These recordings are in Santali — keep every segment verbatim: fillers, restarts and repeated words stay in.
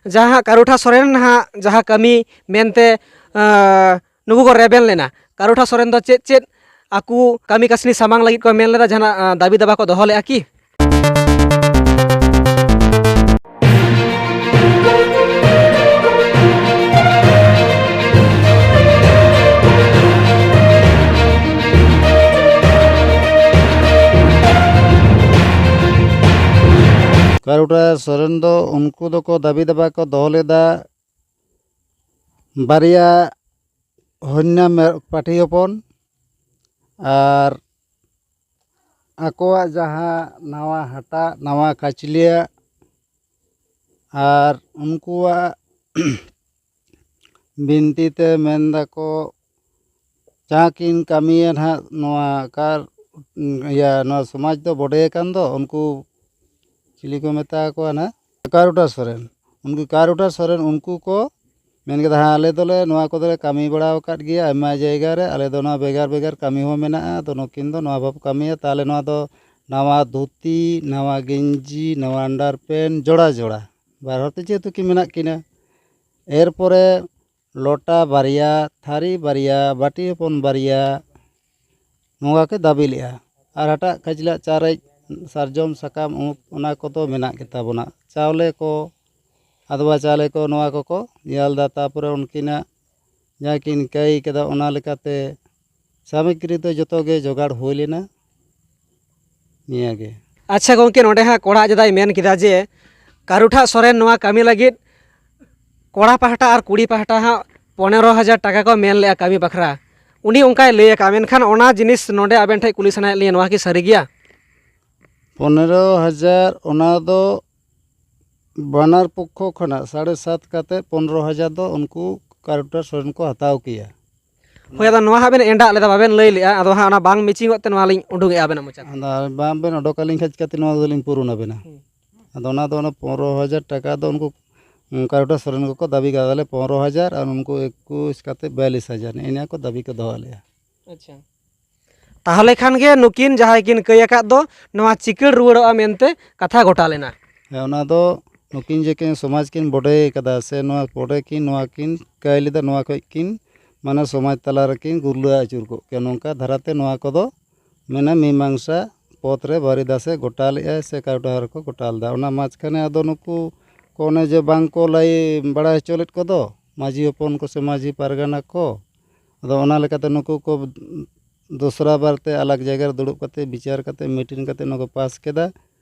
ᱡᱟᱦᱟᱸ ᱠᱟᱨᱩᱴᱷᱟ ᱥᱚᱨᱮᱱ ᱱᱟᱦᱟᱜ ᱡᱟᱦᱟᱸ ᱠᱟᱹᱢᱤ ᱢᱮᱱᱛᱮ, ᱟᱸ, ᱱᱩᱠᱩ ᱠᱚ ᱨᱮᱵᱮᱱ ᱞᱮᱱᱟ, ᱠᱟᱨᱩᱴᱷᱟ ᱥᱚᱨᱮᱱ ᱫᱚ ᱪᱮᱫ ᱪᱮᱫ ᱟᱠᱚ ᱠᱟᱹᱢᱤ ᱠᱟᱹᱥᱱᱤ ᱥᱟᱢᱟᱝ ᱞᱟᱹᱜᱤᱫ ᱠᱚ ᱢᱮᱱ ᱞᱮᱫᱟ, ᱡᱟᱦᱟᱱᱟᱜ, ᱟᱸ, ᱫᱟᱹᱵᱤ ᱫᱟᱵᱟ ᱠᱚ ᱫᱚᱦᱚ ᱞᱮᱫᱼᱟ ᱠᱤ? ᱠᱟᱨᱩᱴᱟ ᱥᱚᱨᱮᱱ ᱫᱚ ᱩᱱᱠᱩ ᱫᱚᱠᱚ ᱫᱟᱹᱵᱤ ᱫᱟᱵᱟ ᱠᱚ ᱫᱚᱦᱚ ᱞᱮᱫᱟ ᱵᱟᱨᱭᱟ ᱦᱚᱧᱱᱟ ᱢᱮ-, ᱯᱟᱹᱴᱷᱤ ᱦᱚᱯᱚᱱ ᱟᱨ ᱟᱠᱚᱣᱟᱜ ᱡᱟᱦᱟᱸ ᱱᱟᱣᱟ ᱦᱟᱴᱟᱜ, ᱱᱟᱣᱟ ᱠᱟᱪᱞᱤᱭᱟᱹ ᱟᱨ ᱩᱱᱠᱩᱣᱟᱜ ᱵᱤᱱᱛᱤ ᱛᱮ ᱢᱮᱱ ᱫᱟᱠᱚ, ᱡᱟᱦᱟᱸ ᱠᱤᱱ ᱠᱟᱹᱢᱤᱭᱟ ᱱᱟᱦᱟᱜ ᱱᱚᱣᱟ ᱠᱟᱨ-, ᱤᱭᱟᱹ, ᱱᱚᱣᱟ ᱥᱚᱢᱟᱡᱽ ᱫᱚ ᱵᱚᱰᱮ ᱟᱠᱟᱱ ᱫᱚ, ᱩᱱᱠᱩ ᱪᱤᱞᱤ ᱠᱚ ᱢᱮᱛᱟ ᱠᱚᱣᱟ ᱱᱟᱦᱟᱜ? ᱠᱟᱨᱩᱴᱟ ᱥᱚᱨᱮᱱ᱾ ᱩᱱᱠᱩ ᱠᱟᱨᱩᱴᱟ ᱥᱚᱨᱮᱱ, ᱩᱱᱠᱩ ᱠᱚ ᱢᱮᱱ ᱠᱮᱫᱟ, "ᱦᱮᱸ, ᱟᱞᱮ ᱫᱚᱞᱮ ᱱᱚᱣᱟ ᱠᱚᱫᱚᱞᱮ ᱠᱟᱹᱢᱤ ᱵᱟᱲᱟ ᱟᱠᱟᱫ ᱜᱮᱭᱟ ᱟᱭᱢᱟ ᱡᱟᱭᱜᱟ ᱨᱮ, ᱟᱞᱮ ᱫᱚ ᱱᱚᱣᱟ ᱵᱷᱮᱜᱟᱨ ᱵᱷᱮᱜᱟᱨ ᱠᱟᱹᱢᱤ ᱦᱚᱸ ᱢᱮᱱᱟᱜᱼᱟ, ᱟᱫᱚ ᱱᱩᱠᱤᱱ ᱫᱚ ᱱᱚᱣᱟ ᱵᱟᱯᱮ ᱠᱟᱹᱢᱤᱭᱟ, ᱛᱟᱦᱚᱞᱮ ᱱᱚᱣᱟ ᱫᱚ ᱱᱟᱣᱟ ᱫᱷᱩᱛᱤ, ᱱᱟᱣᱟ ᱜᱮᱧᱡᱤ, ᱱᱟᱣᱟ ᱟᱱᱰᱟᱨ ᱯᱮᱱᱴ, ᱡᱚᱲᱟ ᱡᱚᱲᱟ, ᱵᱟᱨ ᱦᱚᱲ ᱛᱮ ᱡᱮᱦᱮᱛᱩ ᱠᱤᱱ ᱢᱮᱱᱟᱜ ᱠᱤᱱᱟ, ᱮᱨᱯᱚᱨᱮ ᱞᱚᱴᱟ ᱵᱟᱨᱭᱟ, ᱛᱷᱟᱹᱨᱤ ᱵᱟᱨᱭᱟ, ᱵᱟᱹᱴᱤ ᱦᱚᱯᱚᱱ ᱵᱟᱨᱭᱟ, ᱱᱚᱣᱟ ᱠᱚ ᱫᱟᱹᱵᱤ ᱞᱮᱫᱼᱟ᱾ ᱟᱨ ᱦᱟᱴᱟᱜ ᱠᱷᱟᱹᱪᱞᱟᱹᱜ ᱪᱟᱨᱮᱡ, ᱥᱟᱨᱡᱚᱢ ᱥᱟᱠᱟᱢ, ᱩᱢᱩᱠ, ᱚᱱᱟ ᱠᱚᱫᱚ ᱢᱮᱱᱟᱜ ᱜᱮᱛᱟ ᱵᱚᱱᱟ᱾ ᱪᱟᱣᱞᱮ ᱠᱚ, ᱟᱫᱽᱣᱟ ᱪᱟᱣᱞᱮ ᱠᱚ, ᱱᱚᱣᱟ ᱠᱚᱠᱚ ᱧᱮᱞ ᱮᱫᱟ᱾ ᱛᱟᱨᱯᱚᱨᱮ ᱩᱱᱠᱤᱱᱟᱜ ᱡᱟᱦᱟᱸ ᱠᱤᱱ ᱠᱟᱹᱭ ᱠᱮᱫᱟ, ᱚᱱᱟ ᱞᱮᱠᱟᱛᱮ ᱥᱟᱢᱚᱜᱽᱨᱤ ᱫᱚ ᱡᱚᱛᱚ ᱜᱮ ᱡᱚᱜᱟᱲ ᱦᱩᱭ ᱞᱮᱱᱟ᱾ ᱱᱤᱭᱟᱹ ᱜᱮ᱾ ᱟᱪᱪᱷᱟ ᱜᱚᱢᱠᱮ, ᱱᱚᱰᱮ ᱦᱟᱸᱜ ᱠᱚᱲᱟ ᱟᱡ ᱫᱟᱫᱟᱭ ᱢᱮᱱ ᱠᱮᱫᱟ ᱡᱮ ᱠᱟᱹᱨᱩ ᱴᱷᱟᱜ ᱥᱚᱨᱮᱱ ᱱᱚᱣᱟ ᱠᱟᱹᱢᱤ ᱞᱟᱹᱜᱤᱫ ᱠᱚᱲᱟ ᱯᱟᱦᱴᱟ ᱟᱨ ᱠᱩᱲᱤ ᱯᱟᱦᱴᱟ ᱦᱟᱸᱜ ᱯᱚᱱᱮᱨᱚ ᱦᱟᱡᱟᱨ ᱴᱟᱠᱟ ᱠᱚ ᱢᱮᱱ ᱞᱮᱜᱼᱟ ᱠᱟᱹᱢᱤ ᱵᱟᱠᱷᱨᱟ᱾ ᱩᱱᱤ ᱚᱱᱠᱟᱭ ᱞᱟᱹᱭ ᱟᱠᱟᱫᱼᱟ, ᱢᱮᱱᱠᱷᱟᱱ ᱚᱱᱟ ᱡᱤᱱᱤᱥ ᱱᱚᱰᱮ ᱟᱵᱮᱱ ᱴᱷᱮᱱ ᱠᱩᱞᱤ ᱥᱟᱱᱟᱭᱮᱫ ᱞᱤᱧᱟᱹ, ᱱᱚᱣᱟ ᱠᱤ ᱥᱟᱹᱨᱤ ᱜᱮᱭᱟ? ᱯᱚᱱᱮᱨᱚ ᱦᱟᱡᱟᱨ, ᱚᱱᱟ ᱫᱚ ᱵᱟᱱᱟᱨ ᱯᱚᱠᱠᱷᱚ ᱠᱷᱚᱱᱟᱜ ᱥᱟᱲᱮ ᱥᱟᱛ ᱠᱟᱛᱮ ᱯᱚᱱᱨᱚ ᱦᱟᱡᱟᱨ ᱫᱚ ᱩᱱᱠᱩ ᱠᱟᱨᱩᱴᱟ ᱥᱚᱨᱮᱱ ᱠᱚ ᱦᱟᱛᱟᱣ ᱠᱮᱭᱟ᱾ ᱦᱳᱭ, ᱟᱫᱚ ᱱᱚᱣᱟ ᱦᱟᱸᱜ ᱵᱮᱱ ᱮᱸᱰᱟᱜ ᱞᱮᱫᱟ, ᱵᱟᱵᱮᱱ ᱞᱟᱹᱭ ᱞᱮᱜᱼᱟ, ᱟᱫᱚ ᱦᱟᱸᱜ ᱚᱱᱟ ᱵᱟᱝ ᱢᱮᱪᱤᱝᱚᱜ ᱛᱮ ᱱᱚᱣᱟ ᱞᱤᱧ ᱩᱰᱩᱠᱮᱜᱼᱟ ᱟᱵᱮᱱᱟᱜ ᱢᱚᱪᱟ ᱠᱷᱚᱱ᱾ ᱟᱫᱚ ᱵᱟᱝ ᱵᱮᱱ ᱚᱰᱚᱠ ᱟᱹᱞᱤᱧ ᱠᱷᱟᱡ ᱪᱤᱠᱟᱹᱛᱮ ᱱᱚᱣᱟ ᱫᱚᱞᱤᱧ ᱯᱩᱨᱩᱱ ᱟᱵᱮᱱᱟ? ᱦᱩᱸ᱾ ᱟᱫᱚ ᱚᱱᱟ ᱫᱚ ᱚᱱᱟ ᱯᱚᱱᱨᱚ ᱦᱟᱡᱟᱨ ᱴᱟᱠᱟ ᱫᱚ ᱩᱱᱠᱩ, ᱩᱸ, ᱠᱟᱨᱩᱴᱟ ᱥᱚᱨᱮᱱ ᱠᱚᱠᱚ ᱫᱟᱹᱵᱤ ᱠᱟᱫᱟ, ᱛᱟᱦᱞᱮ ᱯᱚᱱᱨᱚ ᱦᱟᱡᱟᱨ ᱟᱨ ᱩᱱᱠᱩ ᱮᱠᱩᱥ ᱠᱟᱛᱮ ᱵᱤᱭᱟᱞᱤᱥ ᱦᱟᱡᱟᱨ, ᱱᱮᱜᱼᱮ ᱱᱤᱭᱟᱹ ᱠᱚ ᱫᱟᱹᱵᱤ ᱠᱚ ᱫᱚᱦᱚ ᱞᱮᱜᱼᱟ᱾ ᱟᱪᱪᱷᱟ᱾ ᱛᱟᱦᱚᱞᱮ ᱠᱷᱟᱱ ᱜᱮ ᱱᱩᱠᱤᱱ ᱡᱟᱦᱟᱸᱭ ᱠᱤᱱ ᱠᱟᱹᱭ ᱟᱠᱟᱫ ᱫᱚ ᱱᱚᱣᱟ ᱪᱤᱠᱟᱹᱲ ᱨᱩᱣᱟᱹᱲᱚᱜᱼᱟ ᱢᱮᱱᱛᱮ ᱠᱟᱛᱷᱟ ᱜᱚᱴᱟ ᱞᱮᱱᱟ᱾ ᱦᱮᱸ, ᱚᱱᱟ ᱫᱚ ᱱᱩᱠᱤᱱ ᱡᱮ ᱠᱤᱱ ᱥᱚᱢᱟᱡᱽ ᱠᱤᱱ ᱵᱚᱰᱮ ᱠᱟᱫᱟ, ᱥᱮ ᱱᱚᱣᱟ ᱵᱚᱰᱮ ᱠᱤᱱ, ᱱᱚᱣᱟ ᱠᱤᱱ ᱠᱟᱹᱭ ᱞᱮᱫᱟ, ᱱᱚᱣᱟ ᱠᱷᱚᱡ ᱠᱤᱱ ᱢᱟᱱᱮ ᱥᱚᱢᱟᱡᱽ ᱛᱟᱞᱟ ᱨᱮᱠᱤᱱ ᱜᱩᱨᱞᱟᱹ ᱟᱹᱪᱩᱨ ᱠᱚᱜ ᱠᱮᱭᱟ, ᱱᱚᱝᱠᱟ ᱫᱷᱟᱨᱟᱛᱮ ᱱᱚᱣᱟ ᱠᱚᱫᱚ ᱢᱮᱱᱟ ᱢᱤᱢᱟᱝᱥᱟ ᱯᱚᱛ ᱨᱮ ᱵᱟᱹᱨᱤᱫᱟᱥ ᱮ ᱜᱚᱴᱟ ᱞᱮᱫᱼᱟᱭ ᱥᱮ ᱠᱟᱣᱰᱟᱦᱟᱨ ᱠᱚ ᱜᱚᱴᱟ ᱞᱮᱫᱟ᱾ ᱚᱱᱟ ᱢᱟᱡᱷᱠᱷᱟᱱᱮ ᱟᱫᱚ ᱱᱩᱠᱩ ᱠᱚ ᱚᱱᱮ ᱡᱮ ᱵᱟᱝ ᱠᱚ ᱞᱟᱹᱭ ᱵᱟᱲᱟ ᱦᱚᱪᱚ ᱞᱮᱫ ᱠᱚᱫᱚ ᱢᱟᱹᱡᱷᱤ ᱦᱚᱯᱚᱱ ᱠᱚ ᱥᱮ ᱢᱟᱹᱡᱷᱤ ᱯᱟᱨᱜᱟᱱᱟ ᱠᱚ, ᱟᱫᱚ ᱚᱱᱟ ᱞᱮᱠᱟᱛᱮ ᱱᱩᱠᱩ ᱠᱚ ᱫᱚᱥᱨᱟ ᱵᱟᱨ ᱛᱮ ᱟᱞᱟᱜᱽ ᱡᱟᱭᱜᱟ ᱨᱮ ᱫᱩᱲᱩᱵ ᱠᱟᱛᱮ ᱵᱤᱪᱟᱹᱨ ᱠᱟᱛᱮ ᱢᱤᱴᱤᱝ ᱠᱟᱛᱮ ᱱᱚᱣᱟ ᱠᱚ ᱯᱟᱥ ᱠᱮᱫᱟ᱾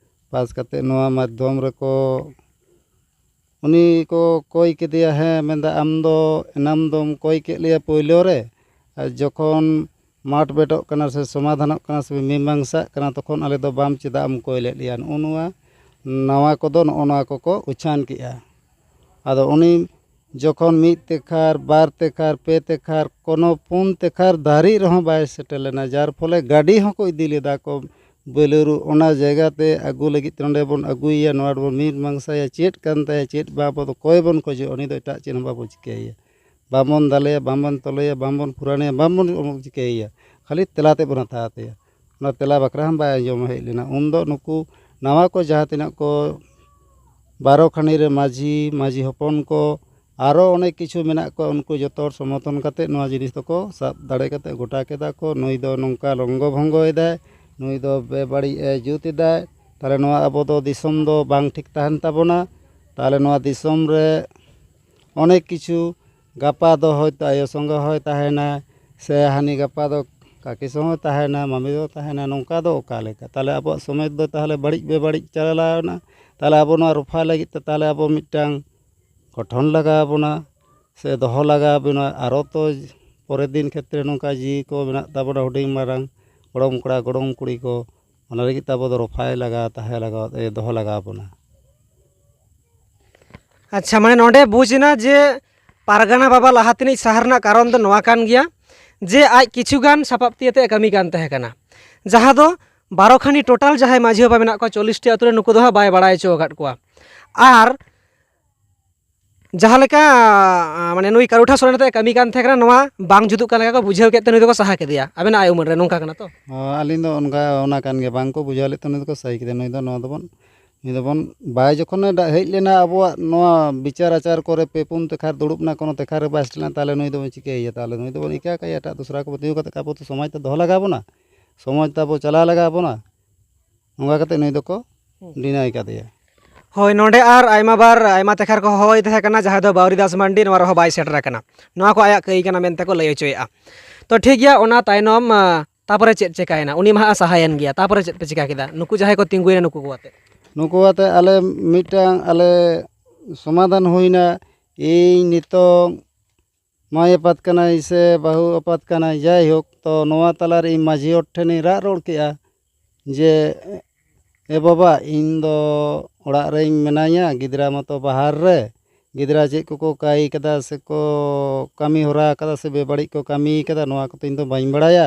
ᱯᱟᱥ ᱠᱟᱛᱮ ᱱᱚᱣᱟ ᱢᱟᱫᱽᱫᱷᱚᱢ ᱨᱮᱠᱚ ᱩᱱᱤ ᱠᱚ ᱠᱚᱭ ᱠᱮᱫᱮᱭᱟ, ᱦᱮᱸ, ᱢᱮᱱᱫᱟ, "ᱟᱢ ᱫᱚ ᱮᱱᱟᱢ ᱫᱚᱢ ᱠᱚᱭ ᱠᱮᱫ ᱞᱮᱭᱟ ᱯᱳᱭᱞᱳ ᱨᱮ, ᱟᱨ ᱡᱚᱠᱷᱚᱱ ᱢᱟᱴ ᱵᱮᱴᱚᱜ ᱠᱟᱱᱟ ᱥᱮ ᱥᱚᱢᱟᱫᱷᱟᱱᱚᱜ ᱠᱟᱱᱟ ᱥᱮ ᱢᱤᱢᱟᱝᱥᱟᱜ ᱠᱟᱱᱟ, ᱛᱚᱠᱷᱚᱱ ᱟᱞᱮ ᱫᱚ ᱵᱟᱢ ᱪᱮᱫᱟᱜ ᱮᱢ ᱠᱚᱭ ᱞᱮᱫ ᱞᱮᱭᱟ?" ᱱᱚᱜᱼᱚ ᱱᱚᱣᱟ ᱱᱟᱣᱟ ᱠᱚᱫᱚ ᱱᱚᱜᱼᱚ ᱱᱚᱣᱟ ᱠᱚᱠᱚ ᱩᱪᱷᱟᱱ ᱠᱮᱜᱼᱟ᱾ ᱟᱫᱚ ᱩᱱᱤ ᱡᱚᱠᱷᱚᱱ ᱢᱤᱫ ᱛᱮᱠᱷᱟᱨ, ᱵᱟᱨ ᱛᱮᱠᱷᱟᱨ, ᱯᱮ ᱛᱮᱠᱷᱟᱨ, ᱠᱳᱱᱳ ᱯᱩᱱ ᱛᱮᱠᱷᱟᱨ ᱫᱷᱟᱹᱨᱤᱡ ᱨᱮᱦᱚᱸ ᱵᱟᱭ ᱥᱮᱴᱮᱨ ᱞᱮᱱᱟ, ᱡᱟᱨ ᱯᱷᱚᱞᱮ ᱜᱟᱹᱰᱤ ᱦᱚᱸᱠᱚ ᱤᱫᱤ ᱞᱮᱫᱟ ᱠᱚ ᱵᱮᱞᱩᱨᱩ᱾ ᱚᱱᱟ ᱡᱟᱭᱜᱟ ᱛᱮ ᱟᱹᱜᱩ ᱞᱟᱹᱜᱤᱫ ᱛᱮ ᱱᱚᱰᱮ ᱵᱚᱱ ᱟᱹᱜᱩᱭᱮᱭᱟ, ᱱᱚᱣᱟ ᱨᱮᱵᱚᱱ ᱢᱤᱫ ᱢᱟᱝᱥᱟᱭᱟ, ᱪᱮᱫ ᱠᱟᱱ ᱛᱟᱭᱟ, ᱪᱮᱫ ᱵᱟᱝ, ᱟᱵᱚ ᱫᱚ ᱠᱚᱭ ᱵᱚᱱ ᱠᱷᱚᱡᱚᱜᱼᱟ, ᱩᱱᱤ ᱫᱚ ᱮᱴᱟᱜ ᱪᱮᱫ ᱦᱚᱸ ᱵᱟᱵᱚ ᱪᱤᱠᱟᱹᱭᱮᱭᱟ, ᱵᱟᱵᱚᱱ ᱫᱟᱞᱮᱭᱟ, ᱵᱟᱵᱚᱱ ᱛᱚᱞᱮᱭᱟ, ᱵᱟᱵᱚᱱ ᱪᱤᱠᱟᱹᱭᱮᱭᱟ, ᱠᱷᱟᱹᱞᱤ ᱛᱮᱞᱟ ᱛᱮᱫ ᱵᱚᱱ ᱦᱟᱛᱟᱣ ᱛᱟᱭᱟ᱾ ᱚᱱᱟ ᱛᱮᱞᱟ ᱵᱟᱠᱷᱨᱟ ᱦᱚᱸ ᱵᱟᱭ ᱟᱸᱡᱚᱢ ᱦᱮᱡ ᱞᱮᱱᱟ᱾ ᱩᱱᱫᱚ ᱱᱩᱠᱩ ᱱᱟᱣᱟ ᱠᱚ ᱡᱟᱦᱟᱸ ᱛᱤᱱᱟᱹᱜ ᱠᱚ ᱵᱟᱨᱚ ᱠᱷᱟᱱᱤ ᱨᱮ ᱢᱟᱹᱡᱷᱤ, ᱢᱟᱹᱡᱷᱤ ᱦᱚᱯᱚᱱ ᱠᱚ, ᱟᱨᱚ ᱚᱱᱮᱠ ᱠᱤᱪᱷᱩ ᱢᱮᱱᱟᱜ ᱠᱚᱣᱟ, ᱩᱱᱠᱩ ᱡᱚᱛᱚ ᱦᱚᱲ ᱥᱚᱢᱚᱨᱛᱷᱚᱱ ᱠᱟᱛᱮ ᱱᱚᱣᱟ ᱡᱤᱱᱤᱥ ᱫᱚᱠᱚ ᱥᱟᱵ ᱫᱟᱲᱮ ᱠᱟᱛᱮ ᱜᱚᱴᱟ ᱠᱮᱫᱟ ᱠᱚ, ᱱᱩᱭ ᱫᱚ ᱱᱚᱝᱠᱟ ᱨᱚᱝᱜᱚ ᱵᱷᱚᱝᱜᱚᱭᱮᱫᱟᱭ, ᱱᱩᱭ ᱫᱚ ᱵᱮᱵᱟᱹᱲᱤᱡ ᱮ ᱡᱩᱛ ᱮᱫᱟᱭ, ᱛᱟᱦᱚᱞᱮ ᱱᱚᱣᱟ ᱟᱵᱚ ᱫᱚ ᱫᱤᱥᱚᱢ ᱫᱚ ᱵᱟᱝ ᱴᱷᱤᱠ ᱛᱟᱦᱮᱱ ᱛᱟᱵᱚᱱᱟ᱾ ᱛᱟᱦᱚᱞᱮ ᱱᱚᱣᱟ ᱫᱤᱥᱚᱢ ᱨᱮ ᱚᱱᱮᱠ ᱠᱤᱪᱷᱩ, ᱜᱟᱯᱟ ᱫᱚ ᱦᱚᱭᱛᱳ ᱟᱭᱳ ᱥᱚᱸᱜᱮ ᱦᱚᱸᱭ ᱛᱟᱦᱮᱱᱟ, ᱥᱮ ᱦᱟᱹᱱᱤ ᱜᱟᱯᱟ ᱫᱚ ᱠᱟᱠᱤ ᱥᱚᱸᱜᱮ ᱛᱟᱦᱮᱱᱟ, ᱢᱟᱢᱤ ᱫᱚ ᱛᱟᱦᱮᱱᱟ, ᱱᱚᱝᱠᱟ ᱫᱚ ᱚᱠᱟ ᱞᱮᱠᱟ? ᱛᱟᱦᱚᱞᱮ ᱟᱵᱚᱣᱟᱜ ᱥᱚᱢᱟᱡᱽ ᱫᱚ ᱛᱟᱦᱚᱞᱮ ᱵᱟᱹᱲᱤᱡ ᱵᱮᱵᱟᱹᱲᱤᱡ ᱪᱟᱞᱟᱣ ᱮᱱᱟ᱾ ᱛᱟᱦᱚᱞᱮ ᱟᱵᱚ ᱱᱚᱣᱟ ᱨᱚᱯᱷᱟ ᱞᱟᱹᱜᱤᱫ ᱛᱮ ᱛᱟᱦᱚᱞᱮ ᱟᱵᱚ ᱢᱤᱫᱴᱟᱝ ᱜᱚᱴᱷᱚᱱ ᱞᱟᱜᱟᱣ ᱵᱚᱱᱟ, ᱥᱮ ᱫᱚᱦᱚ ᱞᱟᱜᱟᱣ ᱵᱚᱱᱟ᱾ ᱟᱨᱚ ᱛᱚ ᱯᱚᱨᱮᱨ ᱫᱤᱱ ᱠᱷᱮᱛᱨᱮ ᱱᱚᱝᱠᱟ ᱡᱤᱣᱤ ᱠᱚ ᱢᱮᱱᱟᱜ ᱛᱟᱵᱚᱱᱟ, ᱦᱩᱰᱤᱧ ᱢᱟᱨᱟᱝ, ᱜᱚᱲᱚᱢ ᱠᱚᱲᱟ, ᱜᱚᱲᱚᱢ ᱠᱩᱲᱤ ᱠᱚ, ᱚᱱᱟ ᱞᱟᱹᱜᱤᱫ ᱛᱮ ᱟᱵᱚ ᱫᱚ ᱨᱚᱯᱷᱟᱭ ᱞᱟᱜᱟᱣ, ᱛᱟᱦᱮᱸ ᱞᱟᱜᱟᱣ, ᱮ, ᱫᱚᱦᱚ ᱞᱟᱜᱟᱣ ᱵᱚᱱᱟ᱾ ᱟᱪᱪᱷᱟ, ᱢᱟᱱᱮ ᱱᱚᱰᱮ ᱵᱩᱡᱽ ᱮᱱᱟ ᱡᱮ ᱯᱟᱨᱜᱟᱱᱟ ᱵᱟᱵᱟ ᱞᱟᱦᱟ ᱛᱮᱱᱤᱡ ᱥᱟᱦᱟ ᱨᱮᱱᱟᱜ ᱠᱟᱨᱚᱱ ᱫᱚ ᱱᱚᱣᱟ ᱠᱟᱱ ᱜᱮᱭᱟ ᱡᱮ ᱟᱡ ᱠᱤᱪᱷᱩ ᱜᱟᱱ ᱥᱟᱯᱟᱵ ᱛᱤ ᱟᱛᱮ ᱠᱟᱹᱢᱤ ᱠᱟᱱ ᱛᱟᱦᱮᱸ ᱠᱟᱱᱟ, ᱡᱟᱦᱟᱸ ᱫᱚ ᱵᱟᱨᱚ ᱠᱷᱟᱱᱤ ᱴᱳᱴᱟᱞ ᱡᱟᱦᱟᱸᱭ ᱢᱟᱹᱡᱷᱤ ᱵᱟᱵᱟ ᱢᱮᱱᱟᱜ ᱠᱚᱣᱟ ᱪᱚᱞᱞᱤᱥ ᱴᱤ ᱟᱹᱛᱩ ᱨᱮ, ᱱᱩᱠᱩ ᱫᱚ ᱦᱟᱸᱜ ᱵᱟᱭ ᱵᱟᱲᱟᱭ ᱦᱚᱪᱚ ᱟᱠᱟᱫ ᱠᱚᱣᱟ᱾ ᱟᱨ ᱡᱟᱦᱟᱸ ᱞᱮᱠᱟ, ᱟ, ᱢᱟᱱᱮ ᱱᱩᱭ ᱠᱟᱨᱩᱴᱷᱟ ᱥᱚᱨᱮᱱ ᱟᱛᱮ ᱠᱟᱹᱢᱤ ᱠᱟᱱ ᱛᱟᱦᱮᱸ ᱠᱟᱱᱟ, ᱱᱚᱣᱟ ᱵᱟᱝ ᱡᱩᱛᱩᱜ ᱠᱟᱱ ᱞᱮᱠᱟ ᱠᱚ ᱵᱩᱡᱷᱟᱹᱣ ᱠᱮᱫ ᱛᱮ ᱱᱩᱭ ᱫᱚᱠᱚ ᱥᱟᱦᱟ ᱠᱮᱫᱮᱭᱟ᱾ ᱟᱵᱮᱱᱟᱜ ᱟᱭ ᱩᱢᱟᱹᱱ ᱨᱮ ᱱᱚᱝᱠᱟ ᱠᱟᱱᱟ ᱛᱚ? ᱦᱚᱸ, ᱟᱹᱞᱤᱧ ᱫᱚ ᱚᱱᱠᱟ, ᱚᱱᱟ ᱠᱟᱱ ᱜᱮᱭᱟ, ᱵᱟᱝ ᱠᱚ ᱵᱩᱡᱷᱟᱹᱣ ᱞᱮᱫ ᱛᱮ ᱱᱩᱭ ᱫᱚᱠᱚ ᱥᱟᱹᱦᱤ ᱠᱮᱫᱮᱭᱟ᱾ ᱱᱩᱭ ᱫᱚ ᱱᱚᱣᱟ ᱫᱚᱵᱚᱱ ᱱᱩᱭ ᱫᱚᱵᱚᱱ, ᱵᱟᱭ ᱡᱚᱠᱷᱚᱱᱮ ᱰᱟ-, ᱦᱮᱡ ᱞᱮᱱᱟ ᱟᱵᱚᱣᱟᱜ ᱱᱚᱣᱟ ᱵᱤᱪᱟᱨ ᱟᱪᱟᱨ ᱠᱚᱨᱮ, ᱯᱮ ᱯᱩᱱ ᱛᱮᱠᱷᱟᱨ ᱫᱩᱲᱩᱵ ᱮᱱᱟ, ᱠᱳᱱᱳ ᱛᱮᱠᱷᱟᱨ ᱨᱮ ᱵᱟᱭ ᱥᱮᱴᱮᱨ ᱞᱮᱱᱟ, ᱛᱟᱦᱚᱞᱮ ᱱᱩᱭ ᱫᱚᱵᱚᱱ ᱪᱤᱠᱟᱹᱭᱮᱭᱟ? ᱛᱟᱦᱚᱞᱮ ᱱᱩᱭ ᱫᱚᱵᱚᱱ ᱤᱠᱟ ᱠᱟᱭᱟ, ᱮᱴᱟᱜ ᱫᱚᱥᱨᱟ ᱠᱚᱵᱚᱱ ᱛᱤᱸᱜᱩ ᱠᱟᱛᱮ ᱟᱵᱚ ᱫᱚ ᱥᱚᱢᱟᱡᱽ ᱛᱮ ᱫᱚᱦᱚ ᱞᱟᱜᱟᱣ ᱵᱚᱱᱟ, ᱥᱚᱢᱟᱡᱽ ᱛᱮ ᱟᱵᱚ ᱪᱟᱞᱟᱣ ᱞᱟᱜᱟᱣ ᱵᱚᱱᱟ᱾ ᱱᱚᱝᱠᱟ ᱠᱟᱛᱮ ᱱᱩᱭ ᱫᱚᱠᱚ ᱦᱩᱸ᱾ ᱰᱤᱱᱟᱭ ᱠᱟᱫᱮᱭᱟ᱾ ᱦᱳᱭ, ᱱᱚᱰᱮ ᱟᱨ ᱟᱭᱢᱟ ᱵᱟᱨ ᱟᱭᱢᱟ ᱛᱮᱠᱷᱟᱨ ᱠᱚ ᱦᱚᱦᱚᱭ ᱛᱟᱦᱮᱸ ᱠᱟᱱᱟ, ᱡᱟᱦᱟᱸᱭ ᱫᱚ ᱵᱟᱣᱨᱤ ᱫᱟᱥ ᱢᱟᱱᱰᱤ ᱱᱚᱣᱟ ᱨᱮᱦᱚᱸ ᱵᱟᱭ ᱥᱮᱴᱮᱨ ᱟᱠᱟᱱᱟ, ᱱᱚᱣᱟ ᱠᱚ ᱟᱭᱟᱜ ᱠᱟᱹᱭ ᱠᱟᱱᱟ ᱢᱮᱱᱛᱮ ᱠᱚ ᱞᱟᱹᱭ ᱦᱚᱪᱚᱭᱮᱫᱼᱟ᱾ ᱛᱚ ᱴᱷᱤᱠ ᱜᱮᱭᱟ, ᱚᱱᱟ ᱛᱟᱭᱱᱚᱢ, ᱟ, ᱛᱟᱯᱚᱨᱮ ᱪᱮᱫ ᱪᱮᱠᱟᱭᱮᱱᱟ? ᱩᱱᱤ ᱢᱟ ᱦᱟᱸᱜ ᱥᱟᱦᱟᱭᱮᱱ ᱜᱮᱭᱟ, ᱛᱟᱯᱚᱨᱮ ᱪᱮᱫ ᱯᱮ ᱪᱮᱠᱟ ᱠᱮᱫᱟ ᱱᱩᱠᱩ ᱡᱟᱦᱟᱸᱭ ᱠᱚ ᱛᱤᱸᱜᱩᱭᱮᱱᱟ ᱱᱩᱠᱩ ᱠᱚ ᱟᱛᱮ? ᱱᱩᱠᱩ ᱟᱛᱮ ᱟᱞᱮ ᱢᱤᱫᱴᱟᱝ ᱟᱞᱮ ᱥᱚᱢᱟᱫᱷᱟᱱ ᱦᱩᱭᱱᱟ᱾ ᱤᱧ ᱱᱤᱛᱚᱝ ᱢᱟᱹᱭ ᱟᱯᱟᱛ ᱠᱟᱱᱟᱭ ᱥᱮ ᱵᱟᱹᱦᱩ ᱟᱯᱟᱛ ᱠᱟᱱᱟᱭ, ᱡᱟᱭᱦᱳᱠ, ᱛᱚ ᱱᱚᱣᱟ ᱛᱟᱞᱟᱨᱮ ᱤᱧ ᱢᱟᱹᱡᱷᱤ ᱦᱚᱲ ᱴᱷᱮᱱᱤᱧ ᱨᱟᱜ ᱨᱚᱲ ᱠᱮᱜᱼᱟ ᱡᱮ, "ᱮ ᱵᱟᱵᱟ, ᱤᱧ ᱫᱚ ᱚᱲᱟᱜ ᱨᱮᱧ ᱢᱮᱱᱟᱧᱟ, ᱜᱤᱫᱽᱨᱟᱹ ᱢᱟᱛᱚ ᱵᱟᱦᱟᱨ ᱨᱮ, ᱜᱤᱫᱽᱨᱟᱹ ᱪᱮᱫ ᱠᱚᱠᱚ ᱠᱟᱹᱭ ᱠᱟᱫᱟ ᱥᱮᱠᱚ ᱠᱟᱹᱢᱤ ᱦᱚᱨᱟ ᱠᱟᱫᱟ ᱥᱮ ᱵᱮᱵᱟᱹᱲᱤᱡ ᱠᱚ ᱠᱟᱹᱢᱤ ᱠᱟᱫᱟ, ᱱᱚᱣᱟ ᱠᱚᱫᱚ ᱤᱧ ᱫᱚ ᱵᱟᱹᱧ ᱵᱟᱲᱟᱭᱟ᱾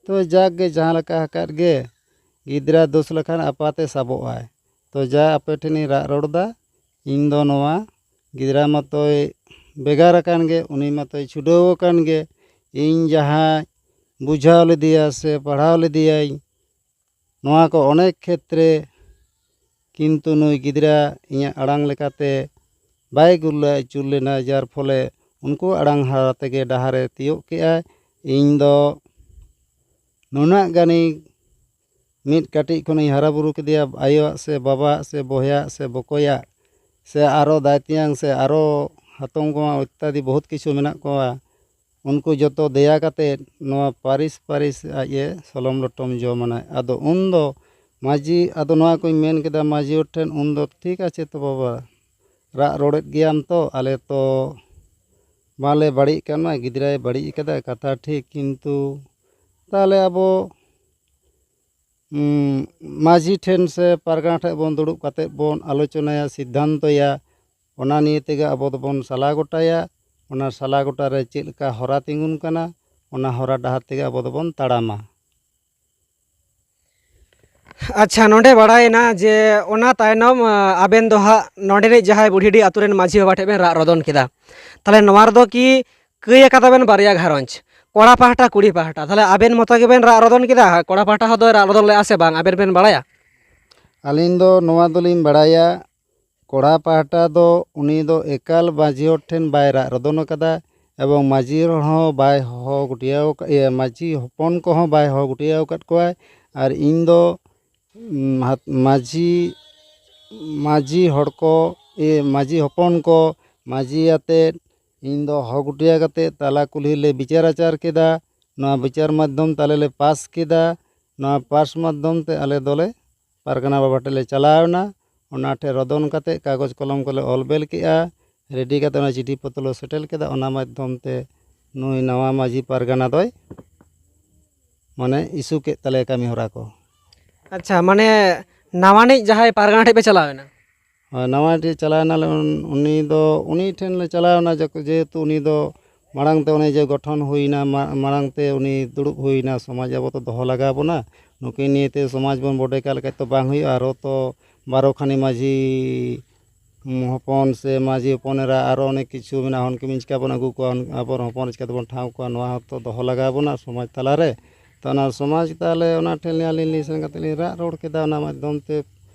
ᱛᱚ ᱡᱟᱠ ᱜᱮ, ᱡᱟᱦᱟᱸ ᱞᱮᱠᱟ ᱟᱠᱟᱫ ᱜᱮ, ᱜᱤᱫᱽᱨᱟᱹ ᱫᱳᱥ ᱞᱮᱠᱷᱟᱱ ᱟᱯᱟᱛᱮ ᱥᱟᱵᱚᱜᱼᱟᱭ᱾ ᱛᱚ ᱡᱟ ᱟᱯᱮ ᱴᱷᱮᱱᱤᱧ ᱨᱟᱜ ᱨᱚᱲ ᱮᱫᱟ, ᱤᱧ ᱫᱚ ᱱᱚᱣᱟ ᱜᱤᱫᱽᱨᱟᱹ ᱢᱟᱛᱚᱭ ᱵᱷᱮᱜᱟᱨ ᱟᱠᱟᱱ ᱜᱮ, ᱩᱱᱤ ᱢᱟᱛᱚᱭ ᱪᱷᱩᱰᱟᱹᱣ ᱟᱠᱟᱱ ᱜᱮ, ᱤᱧ ᱡᱟᱦᱟᱸ ᱵᱩᱡᱷᱟᱹᱣ ᱞᱮᱫᱮᱭᱟ ᱥᱮ ᱯᱟᱲᱦᱟᱣ ᱞᱮᱫᱮᱭᱟᱹᱧ, ᱱᱚᱣᱟ ᱠᱚ ᱚᱱᱮᱠ ᱠᱷᱮᱛᱨᱮ, ᱠᱤᱱᱛᱩ ᱱᱩᱭ ᱜᱤᱫᱽᱨᱟᱹ ᱤᱧᱟᱹᱜ ᱟᱲᱟᱝ ᱞᱮᱠᱟᱛᱮ ᱵᱟᱭ ᱜᱩᱨᱞᱟᱹ ᱟᱹᱪᱩᱨ ᱞᱮᱱᱟ, ᱡᱟᱨ ᱯᱷᱚᱞᱮ ᱩᱱᱠᱩ ᱟᱲᱟᱝ ᱦᱟᱨᱟ ᱛᱮᱜᱮ ᱰᱟᱦᱟᱨᱮ ᱛᱤᱭᱳᱜ ᱠᱮᱜᱼᱟᱭ᱾ ᱤᱧ ᱫᱚ ᱱᱩᱱᱟᱹᱜ ᱜᱟᱱᱤᱧ ᱢᱤᱫ ᱠᱟᱹᱴᱤᱡ ᱠᱷᱚᱱᱤᱧ ᱦᱟᱨᱟ ᱵᱩᱨᱩ ᱠᱮᱫᱮᱭᱟ, ᱟᱭᱳᱣᱟᱜ ᱥᱮ ᱵᱟᱵᱟᱣᱟᱜ ᱥᱮ ᱵᱚᱭᱦᱟᱣᱟᱜ ᱥᱮ ᱵᱚᱠᱚᱭᱟᱜ ᱥᱮ ᱟᱨᱚ ᱫᱟᱭ ᱛᱮᱧᱟᱝ ᱥᱮ ᱟᱨᱚ ᱦᱟᱛᱚᱢ ᱠᱚᱢᱟ ᱤᱛᱛᱟᱫᱤ ᱵᱚᱦᱩᱛ ᱠᱤᱪᱷᱩ ᱢᱮᱱᱟᱜ ᱠᱚᱣᱟ, ᱩᱱᱠᱩ ᱡᱚᱛᱚ ᱫᱮᱭᱟ ᱠᱟᱛᱮᱫ ᱱᱚᱣᱟ ᱯᱟᱹᱨᱤᱥ ᱯᱟᱹᱨᱤᱥ ᱟᱡ ᱮ ᱥᱚᱞᱚᱢ ᱞᱚᱴᱚᱢ ᱡᱚᱢᱟᱱᱟᱭ᱾ ᱟᱫᱚ ᱩᱱᱫᱚ ᱢᱟᱹᱡᱷᱤ, ᱟᱫᱚ ᱱᱚᱣᱟ ᱠᱚᱧ ᱢᱮᱱ ᱠᱮᱫᱟ ᱢᱟᱹᱡᱷᱤ ᱦᱚᱲ ᱴᱷᱮᱱ, ᱩᱱᱫᱚ, "ᱴᱷᱤᱠ ᱟᱪᱷᱮ ᱛᱚ ᱵᱟᱵᱟ, ᱨᱟᱜ ᱨᱚᱲᱮᱫ ᱜᱮᱭᱟᱢ ᱛᱚ, ᱟᱞᱮ ᱛᱚ ᱵᱟᱞᱮ ᱵᱟᱹᱲᱤᱡ ᱠᱟᱱᱟ, ᱜᱤᱫᱽᱨᱟᱹᱭ ᱵᱟᱹᱲᱤᱡ ᱠᱟᱫᱟ, ᱠᱟᱛᱷᱟ ᱴᱷᱤᱠ, ᱠᱤᱱᱛᱩ ᱛᱟᱦᱚᱞᱮ ᱟᱵᱚ, ᱩᱸ, ᱢᱟᱹᱡᱷᱤ ᱴᱷᱮᱱ ᱥᱮ ᱯᱟᱨᱜᱟᱱᱟ ᱴᱷᱮᱱ ᱵᱚᱱ ᱫᱩᱲᱩᱵ ᱠᱟᱛᱮᱫ ᱵᱚᱱ ᱟᱞᱳᱪᱚᱱᱟᱭᱟ, ᱥᱤᱫᱽᱫᱷᱟᱱᱛᱚᱭᱟ, ᱚᱱᱟ ᱱᱤᱭᱮ ᱛᱮᱜᱮ ᱟᱵᱚ ᱫᱚᱵᱚᱱ ᱥᱟᱞᱟ ᱜᱚᱴᱟᱭᱟ᱾ ᱚᱱᱟ ᱥᱟᱞᱟ ᱜᱚᱴᱟ ᱨᱮ ᱪᱮᱫ ᱞᱮᱠᱟ ᱦᱚᱨᱟ ᱛᱤᱸᱜᱩᱱ ᱠᱟᱱᱟ, ᱚᱱᱟ ᱦᱚᱨᱟ ᱰᱟᱦᱟᱨ ᱛᱮᱜᱮ ᱟᱵᱚ ᱫᱚᱵᱚᱱ ᱛᱟᱲᱟᱢᱟ᱾" ᱟᱪᱪᱷᱟ, ᱱᱚᱰᱮ ᱵᱟᱲᱟᱭᱮᱱᱟ ᱡᱮ ᱚᱱᱟ ᱛᱟᱭᱱᱚᱢ, ᱟ, ᱟᱵᱮᱱ ᱫᱚ ᱦᱟᱸᱜ ᱱᱚᱰᱮᱱᱤᱡ ᱡᱟᱦᱟᱸᱭ ᱵᱩᱰᱷᱤᱰᱤ ᱟᱛᱳ ᱨᱮᱱ ᱢᱟᱹᱡᱷᱤ ᱵᱟᱵᱟ ᱴᱷᱮᱱ ᱵᱮᱱ ᱨᱟᱜ ᱨᱚᱫᱚᱱ ᱠᱮᱫᱟ᱾ ᱛᱟᱦᱚᱞᱮ ᱱᱚᱣᱟ ᱨᱮᱫᱚ ᱠᱤ ᱠᱟᱹᱭ ᱟᱠᱟᱫᱟ ᱵᱮᱱ ᱵᱟᱨᱭᱟ ᱜᱷᱟᱨᱚᱸᱡᱽ, ᱠᱚᱲᱟ ᱯᱟᱦᱴᱟ, ᱠᱩᱲᱤ ᱯᱟᱦᱴᱟ? ᱛᱟᱦᱚᱞᱮ ᱟᱵᱮᱱ ᱢᱚᱛᱚ ᱜᱮᱵᱮᱱ ᱨᱟᱜ ᱨᱚᱫᱚᱱ ᱠᱮᱫᱟ, ᱠᱚᱲᱟ ᱯᱟᱦᱴᱟ ᱦᱚᱸ ᱫᱚᱭ ᱨᱟᱜ ᱨᱚᱫᱚᱱ ᱞᱮᱫᱼᱟ ᱥᱮ ᱵᱟᱝ, ᱟᱵᱮᱱ ᱵᱮᱱ ᱵᱟᱲᱟᱭᱟ? ᱟᱹᱞᱤᱧ ᱫᱚ ᱱᱚᱣᱟ ᱫᱚᱞᱤᱧ ᱵᱟᱲᱟᱭᱟ, ᱠᱚᱲᱟ ᱯᱟᱦᱴᱟ ᱫᱚ ᱩᱱᱤ ᱫᱚ ᱮᱠᱟᱞ ᱢᱟᱹᱡᱷᱤ ᱦᱚᱲ ᱴᱷᱮᱱ ᱵᱟᱭ ᱨᱟᱜ ᱨᱚᱫᱚᱱ ᱟᱠᱟᱫᱟ, ᱮᱵᱚᱝ ᱢᱟᱹᱡᱷᱤ ᱦᱚᱲ ᱦᱚᱸ ᱵᱟᱭ ᱦᱚᱦᱚ ᱜᱩᱴᱭᱟᱹᱣ ᱟᱠᱟᱫ, ᱤᱭᱟᱹ, ᱢᱟᱹᱡᱷᱤ ᱦᱚᱯᱚᱱ ᱠᱚᱦᱚᱸ ᱵᱟᱭ ᱦᱚᱦᱚ ᱜᱩᱴᱭᱟᱹᱣ ᱟᱠᱟᱫ ᱠᱚᱣᱟᱭ᱾ ᱟᱨ ᱤᱧ ᱫᱚ, ᱩᱢ, ᱦᱟᱛ-, ᱢᱟᱹᱡᱷᱤ, ᱢᱟᱹᱡᱷᱤ ᱦᱚᱲ ᱠᱚ, ᱤᱭᱟᱹ, ᱢᱟᱹᱡᱷᱤ ᱦᱚᱯᱚᱱ ᱠᱚ ᱢᱟᱹᱡᱷᱤ ᱟᱛᱮᱫ ᱤᱧ ᱫᱚ ᱦᱚᱦᱚ ᱜᱩᱴᱭᱟᱹ ᱠᱟᱛᱮᱫ ᱛᱟᱞᱟ ᱠᱩᱞᱦᱤ ᱞᱮ ᱵᱤᱪᱟᱹᱨ ᱟᱪᱟᱨ ᱠᱮᱫᱟ᱾ ᱱᱚᱣᱟ ᱵᱤᱪᱟᱹᱨ ᱢᱟᱫᱽᱫᱷᱚᱢ ᱛᱮ ᱟᱞᱮ ᱞᱮ ᱯᱟᱥ ᱠᱮᱫᱟ᱾ ᱱᱚᱣᱟ ᱯᱟᱥ ᱢᱟᱫᱽᱫᱷᱚᱢ ᱛᱮ ᱟᱞᱮ ᱫᱚᱞᱮ ᱯᱟᱨᱜᱟᱱᱟ ᱵᱟᱵᱟ ᱴᱷᱮᱱ ᱞᱮ ᱪᱟᱞᱟᱣ ᱮᱱᱟ᱾ ᱚᱱᱟ ᱴᱷᱮᱱ ᱨᱚᱫᱚᱱ ᱠᱟᱛᱮᱫ ᱠᱟᱜᱚᱡᱽ ᱠᱚᱞᱚᱢ ᱠᱚᱞᱮ ᱚᱞ ᱵᱮᱞ ᱠᱮᱜᱼᱟ, ᱨᱮᱰᱤ ᱠᱟᱛᱮᱫ ᱚᱱᱟ ᱪᱤᱴᱷᱤ ᱯᱚᱛᱨᱚ ᱞᱮ ᱥᱮᱴᱮᱨ ᱠᱮᱫᱟ᱾ ᱚᱱᱟ ᱢᱟᱫᱽᱫᱷᱚᱢ ᱛᱮ ᱱᱩᱭ ᱱᱟᱣᱟ ᱢᱟᱹᱡᱷᱤ ᱯᱟᱨᱜᱟᱱᱟ ᱫᱚᱭ, ᱢᱟᱱᱮ, ᱤᱥᱩ ᱠᱮᱫ ᱛᱟᱞᱮᱭᱟ ᱠᱟᱹᱢᱤ ᱦᱚᱨᱟ ᱠᱚ᱾ ᱟᱪᱪᱷᱟ, ᱢᱟᱱᱮ ᱱᱟᱣᱟᱱᱤᱡ ᱡᱟᱦᱟᱸᱭ ᱯᱟᱨᱜᱟᱱᱟ ᱴᱷᱮᱡ ᱯᱮ ᱪᱟᱞᱟᱣ ᱮᱱᱟ? ᱦᱳᱭ, ᱱᱟᱣᱟ ᱴᱷᱮᱡ ᱪᱟᱞᱟᱣ ᱮᱱᱟᱞᱮ, ᱩᱱ-, ᱩᱱᱤ ᱫᱚ, ᱩᱱᱤ ᱴᱷᱮᱱ ᱞᱮ ᱪᱟᱞᱟᱣ ᱮᱱᱟ, ᱡᱚᱠ-, ᱡᱮᱦᱮᱛᱩ ᱩᱱᱤ ᱫᱚ ᱢᱟᱲᱟᱝ ᱛᱮ ᱚᱱᱮ ᱡᱮ ᱜᱚᱴᱷᱚᱱ ᱦᱩᱭᱱᱟ, ᱢᱟ-, ᱢᱟᱲᱟᱝ ᱛᱮ ᱩᱱᱤ ᱫᱩᱲᱩᱵ ᱦᱩᱭᱱᱟ, ᱥᱚᱢᱟᱡᱽ ᱟᱵᱚ ᱛᱚ ᱫᱚᱦᱚ ᱞᱟᱜᱟᱣ ᱵᱚᱱᱟ, ᱱᱩᱠᱤᱱ ᱱᱤᱭᱮ ᱛᱮ ᱥᱚᱢᱟᱡᱽ ᱵᱚᱱ ᱵᱚᱰᱮ ᱠᱟᱜ ᱞᱮᱠᱷᱟᱡ ᱛᱚ ᱵᱟᱝ ᱦᱩᱭᱩᱜᱼᱟ, ᱟᱨᱚ ᱛᱚ ᱵᱟᱨᱚ ᱠᱷᱟᱱᱤ ᱢᱟᱹᱡᱷᱤ ᱦᱚᱯᱚᱱ ᱥᱮ ᱢᱟᱹᱡᱷᱤ ᱦᱚᱯᱚᱱ ᱮᱨᱟ ᱟᱨᱚ ᱚᱱᱮᱠ ᱠᱤᱪᱷᱩ ᱢᱮᱱᱟᱜᱼᱟ, ᱦᱚᱱ ᱠᱤᱢᱤᱱ ᱪᱤᱠᱟᱹ ᱵᱚᱱ ᱟᱹᱜᱩ ᱠᱚᱣᱟ, ᱦᱚᱱ-, ᱟᱵᱚᱨᱮᱱ ᱦᱚᱯᱚᱱ ᱪᱤᱠᱟᱹ ᱛᱮᱵᱚᱱ ᱴᱷᱟᱶ ᱠᱚᱣᱟ, ᱱᱚᱣᱟ ᱦᱚᱸᱛᱚ ᱫᱚᱦᱚ ᱞᱟᱜᱟᱣ ᱵᱚᱱᱟ ᱥᱚᱢᱟᱡᱽ ᱛᱟᱞᱟᱨᱮ᱾ ᱛᱚ ᱚᱱᱟ ᱥᱚᱢᱟᱡᱽ ᱛᱟᱦᱚᱞᱮ ᱚᱱᱟ ᱴᱷᱮᱱ ᱟᱹᱞᱤᱧ ᱞᱤᱧ ᱥᱮᱱ ᱠᱟᱛᱮᱫ ᱞᱤᱧ ᱨᱟᱜ ᱨᱚᱲ ᱠᱮᱫᱟ, ᱚᱱᱟ ᱢᱟᱫᱽᱫᱷᱚᱢ ᱛᱮ,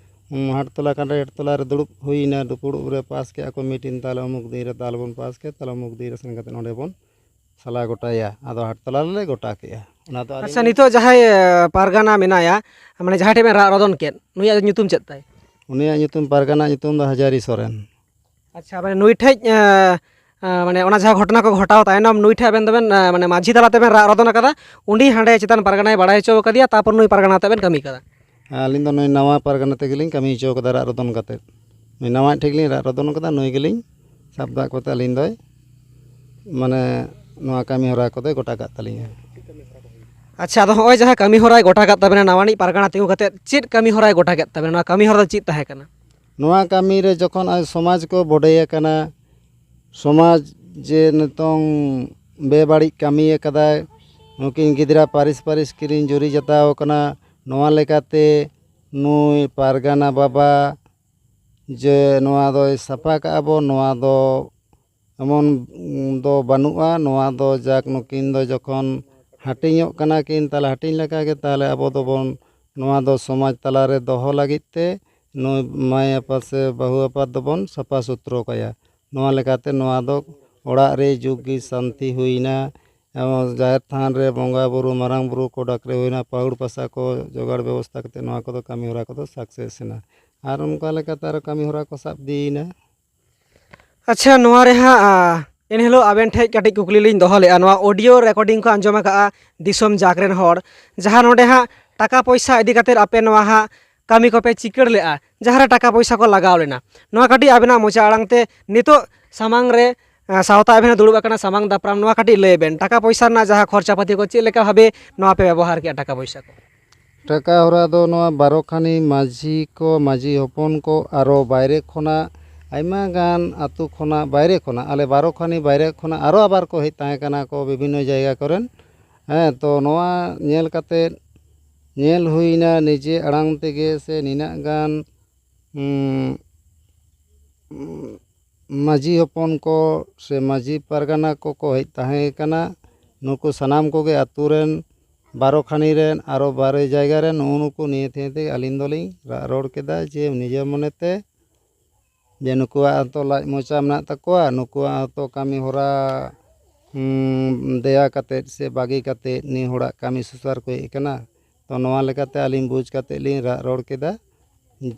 ᱩᱢ, ᱦᱟᱴ ᱛᱚᱞᱟ ᱠᱟᱱᱰᱟ ᱦᱟᱴ ᱛᱚᱞᱟ ᱨᱮ ᱫᱩᱲᱩᱵ ᱦᱩᱭᱱᱟ, ᱫᱩᱯᱲᱩᱵ ᱨᱮ ᱯᱟᱥ ᱠᱮᱜᱼᱟ ᱠᱚ ᱢᱤᱴᱤᱝ, ᱛᱟᱦᱚᱞᱮ ᱚᱢᱩᱠ ᱫᱤᱱ ᱨᱮ ᱛᱟᱦᱚᱞᱮ ᱵᱚᱱ ᱯᱟᱥ ᱠᱮᱫ, ᱛᱟᱦᱚᱞᱮ ᱚᱢᱩᱠ ᱫᱤᱱ ᱨᱮ ᱥᱮᱱ ᱠᱟᱛᱮᱫ ᱱᱚᱸᱰᱮ ᱵᱚᱱ ᱥᱟᱞᱟ ᱜᱚᱴᱟᱭᱟ᱾ ᱟᱫᱚ ᱦᱟᱴ ᱛᱚᱞᱟ ᱨᱮᱞᱮ ᱜᱚᱴᱟ ᱠᱮᱜᱼᱟ᱾ ᱚᱱᱟ ᱫᱚ ᱟᱹᱞᱤᱧ ᱟᱪᱪᱷᱟ, ᱱᱤᱛᱚᱜ ᱡᱟᱦᱟᱸᱭ, ᱮ, ᱯᱟᱨᱜᱟᱱᱟ ᱢᱮᱱᱟᱭᱟ, ᱢᱟᱱᱮ ᱡᱟᱦᱟᱸᱭ ᱴᱷᱮᱱ ᱵᱮᱱ ᱨᱟᱜ ᱨᱚᱫᱚᱱ ᱠᱮᱫ, ᱱᱩᱭᱟᱜ ᱧᱩᱛᱩᱢ ᱪᱮᱫ ᱛᱟᱭ? ᱩᱱᱤᱭᱟᱜ ᱧᱩᱛᱩᱢ, ᱯᱟᱨᱜᱟᱱᱟ ᱧᱩᱛᱩᱢ ᱫᱚ ᱦᱟᱡᱟᱨᱤ ᱥᱚᱨᱮᱱ᱾ ᱟᱪᱪᱷᱟ, ᱢᱟᱱᱮ ᱱᱩᱭ ᱴᱷᱮᱡ, ᱮ, ᱮ, ᱢᱟᱱᱮ ᱚᱱᱟ ᱡᱟᱦᱟᱸ ᱜᱷᱚᱴᱚᱱᱟ ᱠᱚ ᱜᱷᱚᱴᱟᱣ ᱛᱟᱭᱱᱚᱢ ᱱᱩᱭ ᱴᱷᱮᱡ ᱟᱵᱮᱱ ᱫᱚᱵᱮᱱ, ᱮ, ᱢᱟᱱᱮ ᱢᱟᱹᱡᱷᱤ ᱛᱟᱞᱟ ᱛᱮᱵᱮᱱ ᱨᱟᱜ ᱨᱚᱫᱚᱱ ᱟᱠᱟᱫᱟ, ᱩᱱᱤ ᱦᱟᱸᱰᱮ ᱪᱮᱛᱟᱱ ᱯᱟᱨᱜᱟᱱᱟᱭ ᱵᱟᱲᱟᱭ ᱦᱚᱪᱚ ᱟᱠᱟᱫᱮᱭᱟ, ᱛᱟᱨᱯᱚᱨ ᱱᱩᱭ ᱯᱟᱨᱜᱟᱱᱟ ᱟᱛᱮ ᱵᱮᱱ ᱠᱟᱹᱢᱤ ᱠᱟᱫᱟ? ᱦᱮᱸ, ᱟᱹᱞᱤᱧ ᱫᱚ ᱱᱩᱭ ᱱᱟᱣᱟ ᱯᱟᱨᱜᱟᱱᱟ ᱛᱮᱜᱮᱞᱤᱧ ᱠᱟᱹᱢᱤ ᱦᱚᱪᱚ ᱠᱟᱫᱟ ᱨᱟᱜ ᱨᱚᱫᱚᱱ ᱠᱟᱛᱮᱫ᱾ ᱱᱩᱭ ᱱᱟᱣᱟ ᱴᱷᱮᱡ ᱜᱮᱞᱤᱧ ᱨᱟᱜ ᱨᱚᱫᱚᱱ ᱠᱟᱫᱟ, ᱱᱩᱭ ᱜᱮᱞᱤᱧ ᱥᱟᱵ ᱫᱟᱜ ᱠᱚᱛᱮ ᱟᱹᱞᱤᱧ ᱫᱚᱭ, ᱢᱟᱱᱮ, ᱱᱚᱣᱟ ᱠᱟᱹᱢᱤ ᱦᱚᱨᱟ ᱠᱚᱫᱚᱭ ᱜᱚᱴᱟ ᱠᱟᱜ ᱛᱟᱹᱞᱤᱧᱟ᱾ ᱟᱪᱪᱷᱟ, ᱟᱫᱚ ᱦᱚᱸᱜᱼᱚᱭ ᱡᱟᱦᱟᱸ ᱠᱟᱹᱢᱤ ᱦᱚᱨᱟᱭ ᱜᱚᱴᱟ ᱠᱟᱜ ᱛᱟᱵᱮᱱᱟ, ᱱᱟᱣᱟᱱᱤᱡ ᱯᱟᱨᱜᱟᱱᱟ ᱛᱤᱸᱜᱩ ᱠᱟᱛᱮᱫ ᱪᱮᱫ ᱠᱟᱹᱢᱤ ᱦᱚᱨᱟᱭ ᱜᱚᱴᱟ ᱠᱮᱫ ᱛᱟᱵᱮᱱᱟ? ᱱᱚᱣᱟ ᱠᱟᱹᱢᱤ ᱦᱚᱨᱟ ᱫᱚ ᱪᱮᱫ ᱛᱟᱦᱮᱸ ᱠᱟᱱᱟ? ᱱᱚᱣᱟ ᱠᱟᱹᱢᱤ ᱨᱮ ᱡᱚᱠᱷᱚᱱ ᱟᱡ ᱥᱚᱢᱟᱡᱽ ᱠᱚ ᱵᱚᱰᱮ ᱟᱠᱟᱱᱟ, ᱥᱚᱢᱟᱡᱽ ᱡᱮ ᱱᱤᱛᱚᱝ ᱵᱮᱵᱟᱹᱲᱤᱡ ᱠᱟᱹᱢᱤ ᱟᱠᱟᱫᱟᱭ, ᱱᱩᱠᱤᱱ ᱜᱤᱫᱽᱨᱟᱹ ᱯᱟᱹᱨᱤᱥ ᱯᱟᱹᱨᱤᱥ ᱠᱤᱱ ᱡᱩᱨᱤ ᱡᱟᱛᱟᱣ ᱠᱟᱱᱟ, ᱱᱚᱣᱟ ᱞᱮᱠᱟᱛᱮ ᱱᱩᱭ ᱯᱟᱨᱜᱟᱱᱟ ᱵᱟᱵᱟ ᱡᱮ ᱱᱚᱣᱟ ᱫᱚᱭ ᱥᱟᱯᱷᱟ ᱠᱟᱜᱼᱟ ᱵᱚ, ᱱᱚᱣᱟ ᱫᱚ ᱮᱢᱚᱱ ᱫᱚ ᱵᱟᱹᱱᱩᱜᱼᱟ, ᱱᱚᱣᱟ ᱫᱚ ᱡᱟᱠ ᱱᱩᱠᱤᱱ ᱫᱚ ᱡᱚᱠᱷᱚᱱ ᱦᱟᱹᱴᱤᱧᱚᱜ ᱠᱟᱱᱟ ᱠᱤᱱ, ᱛᱟᱦᱞᱮ ᱦᱟᱹᱴᱤᱧ ᱞᱮᱠᱟᱜᱮ ᱛᱟᱦᱞᱮ ᱟᱵᱚ ᱫᱚᱵᱚᱱ ᱱᱚᱣᱟ ᱫᱚ ᱥᱚᱢᱟᱡᱽ ᱛᱟᱞᱟᱨᱮ ᱫᱚᱦᱚ ᱞᱟᱹᱜᱤᱫ ᱛᱮ ᱱᱩᱭ ᱢᱟᱹᱭ ᱟᱯᱟᱛ ᱥᱮ ᱵᱟᱹᱦᱩ ᱟᱯᱟᱛ ᱫᱚᱵᱚᱱ ᱥᱟᱯᱷᱟ ᱥᱩᱛᱨᱚ ᱠᱟᱭᱟ᱾ ᱱᱚᱣᱟ ᱞᱮᱠᱟᱛᱮ ᱱᱚᱣᱟ ᱫᱚ ᱚᱲᱟᱜ ᱨᱮ ᱡᱩᱜᱽ ᱜᱮ ᱥᱟᱱᱛᱤ ᱦᱩᱭᱱᱟ᱾ ᱮᱵᱚᱝ ᱡᱟᱦᱮᱨ ᱛᱷᱟᱱ ᱨᱮ ᱵᱚᱸᱜᱟ ᱵᱩᱨᱩ, ᱢᱟᱨᱟᱝ ᱵᱩᱨᱩ ᱠᱚ ᱰᱟᱠᱨᱮ ᱦᱩᱭᱱᱟ, ᱯᱟᱹᱦᱩᱲ ᱯᱟᱥᱟ ᱠᱚ ᱡᱚᱜᱟᱲ ᱵᱮᱵᱚᱥᱛᱷᱟ ᱠᱟᱛᱮ ᱱᱚᱣᱟ ᱠᱚᱫᱚ ᱠᱟᱹᱢᱤ ᱦᱚᱨᱟ ᱠᱚᱫᱚ ᱥᱟᱠᱥᱮᱥ ᱮᱱᱟ᱾ ᱟᱨ ᱚᱱᱠᱟ ᱞᱮᱠᱟᱛᱮ ᱟᱨᱚ ᱠᱟᱹᱢᱤ ᱦᱚᱨᱟ ᱠᱚ ᱥᱟᱵ ᱤᱫᱤᱭᱮᱱᱟ᱾ ᱟᱪᱪᱷᱟ, ᱱᱚᱣᱟ ᱨᱮ ᱦᱟᱸᱜ, ᱟ, ᱮᱱᱦᱤᱞᱳᱜ ᱟᱵᱮᱱ ᱴᱷᱮᱡ ᱠᱟᱹᱴᱤᱡ ᱠᱩᱠᱞᱤ ᱞᱤᱧ ᱫᱚᱦᱚ ᱞᱮᱫᱼᱟ᱾ ᱱᱚᱣᱟ ᱚᱰᱤᱭᱳ ᱨᱮᱠᱚᱨᱰᱤᱝ ᱠᱚ ᱟᱸᱡᱚᱢ ᱟᱠᱟᱫᱼᱟ ᱫᱤᱥᱚᱢ ᱡᱟᱠ ᱨᱮᱱ ᱦᱚᱲ, ᱡᱟᱦᱟᱸ ᱱᱚᱰᱮ ᱦᱟᱸᱜ ᱴᱟᱠᱟ ᱯᱚᱭᱥᱟ ᱤᱫᱤ ᱠᱟᱛᱮᱫ ᱟᱯᱮ ᱱᱚᱣᱟ ᱦᱟᱸᱜ ᱠᱟᱹᱢᱤ ᱠᱚᱯᱮ ᱪᱤᱠᱟᱹᱲ ᱞᱮᱫᱼᱟ, ᱡᱟᱦᱟᱸ ᱨᱮ ᱴᱟᱠᱟ ᱯᱚᱭᱥᱟ ᱠᱚ ᱞᱟᱜᱟᱣ ᱞᱮᱱᱟ, ᱱᱚᱣᱟ ᱠᱟᱹᱴᱤᱡ ᱟᱵᱮᱱᱟᱜ ᱢᱚᱪᱟ ᱟᱲᱟᱝ ᱛᱮ ᱱᱤᱛᱚᱜ ᱥᱟᱢᱟᱝ ᱨᱮ, ᱟ, ᱥᱟᱶᱛᱟ ᱟᱵᱮᱱ ᱫᱩᱲᱩᱵ ᱟᱠᱟᱱᱟ ᱥᱟᱢᱟᱝ ᱫᱟᱯᱨᱟᱢ, ᱱᱚᱣᱟ ᱠᱟᱹᱴᱤᱡ ᱞᱟᱹᱭ ᱵᱮᱱ, ᱴᱟᱠᱟ ᱯᱚᱭᱥᱟ ᱨᱮᱱᱟᱜ ᱡᱟᱦᱟᱸ ᱠᱷᱚᱨᱪᱟ ᱯᱟᱹᱛᱤ ᱠᱚ ᱪᱮᱫ ᱞᱮᱠᱟ ᱵᱷᱟᱵᱮ ᱱᱚᱣᱟ ᱯᱮ ᱵᱮᱵᱚᱦᱟᱨ ᱠᱮᱫᱼᱟ ᱴᱟᱠᱟ ᱯᱚᱭᱥᱟ ᱠᱚ? ᱴᱟᱠᱟ ᱦᱚᱨᱟ ᱫᱚ ᱱᱚᱣᱟ ᱵᱟᱨᱚ ᱠᱷᱟᱱᱤ ᱢᱟᱹᱡᱷᱤ ᱠᱚ, ᱢᱟᱹᱡᱷᱤ ᱦᱚᱯᱚᱱ ᱠᱚ, ᱟᱨᱚ ᱵᱟᱭᱨᱮ ᱠᱷᱚᱱᱟᱜ ᱟᱭᱢᱟ ᱜᱟᱱ ᱟᱹᱛᱩ ᱠᱷᱚᱱᱟᱜ, ᱵᱟᱭᱨᱮ ᱠᱷᱚᱱᱟᱜ, ᱟᱞᱮ ᱵᱟᱨᱚ ᱠᱷᱟᱱᱤ ᱵᱟᱭᱨᱮ ᱠᱷᱚᱱᱟᱜ ᱟᱨᱚ ᱟᱵᱟᱨ ᱠᱚ ᱦᱮᱡ ᱛᱟᱦᱮᱸ ᱠᱟᱱᱟ ᱠᱚ ᱵᱤᱵᱷᱤᱱᱱᱚ ᱡᱟᱭᱜᱟ ᱠᱚᱨᱮᱱ᱾ ᱦᱮᱸ, ᱛᱚ ᱱᱚᱣᱟ ᱧᱮᱞ ᱠᱟᱛᱮᱫ ᱧᱮᱞ ᱦᱩᱭᱱᱟ ᱱᱤᱡᱮ ᱟᱲᱟᱝ ᱛᱮᱜᱮ ᱥᱮ ᱱᱤᱱᱟᱹᱜ ᱜᱟᱱ, ᱩᱸ, ᱢᱟᱹᱡᱷᱤ ᱦᱚᱯᱚᱱ ᱠᱚ ᱥᱮ ᱢᱟᱹᱡᱷᱤ ᱯᱟᱨᱜᱟᱱᱟ ᱠᱚᱠᱚ ᱦᱮᱡ ᱛᱟᱦᱮᱸ ᱠᱟᱱᱟ᱾ ᱱᱩᱠᱩ ᱥᱟᱱᱟᱢ ᱠᱚᱜᱮ ᱟᱹᱛᱩ ᱨᱮᱱ, ᱵᱟᱨᱚ ᱠᱷᱟᱱᱤ ᱨᱮᱱ, ᱟᱨᱚ ᱵᱟᱨᱮ ᱡᱟᱭᱜᱟ ᱨᱮᱱ, ᱱᱩᱜᱼᱩ ᱱᱩᱠᱩ ᱱᱤᱭᱟᱹ ᱛᱮ ᱟᱹᱞᱤᱧ ᱫᱚᱞᱤᱧ ᱨᱟᱜ ᱨᱚᱲ ᱠᱮᱫᱟ ᱡᱮ ᱱᱤᱡᱮᱨ ᱢᱚᱱᱮᱛᱮ ᱡᱮ ᱱᱩᱠᱩᱣᱟᱜ ᱦᱚᱸᱛᱚ ᱞᱟᱡ ᱢᱚᱪᱟ ᱢᱮᱱᱟᱜ ᱛᱟᱠᱚᱣᱟ, ᱱᱩᱠᱩᱣᱟᱜ ᱦᱚᱸᱛᱚ ᱠᱟᱹᱢᱤ ᱦᱚᱨᱟ, ᱩᱸ, ᱫᱮᱭᱟ ᱠᱟᱛᱮᱫ ᱥᱮ ᱵᱟᱹᱜᱤ ᱠᱟᱛᱮᱫ ᱱᱤᱭᱟᱹ ᱦᱚᱲᱟᱜ ᱠᱟᱹᱢᱤ ᱥᱩᱥᱟᱹᱨ ᱠᱚ ᱦᱮᱡ ᱟᱠᱟᱱᱟ᱾ ᱛᱚ ᱱᱚᱣᱟ ᱞᱮᱠᱟᱛᱮ ᱟᱹᱞᱤᱧ ᱵᱩᱡᱽ ᱠᱟᱛᱮᱫ ᱞᱤᱧ ᱨᱟᱜ ᱨᱚᱲ ᱠᱮᱫᱟ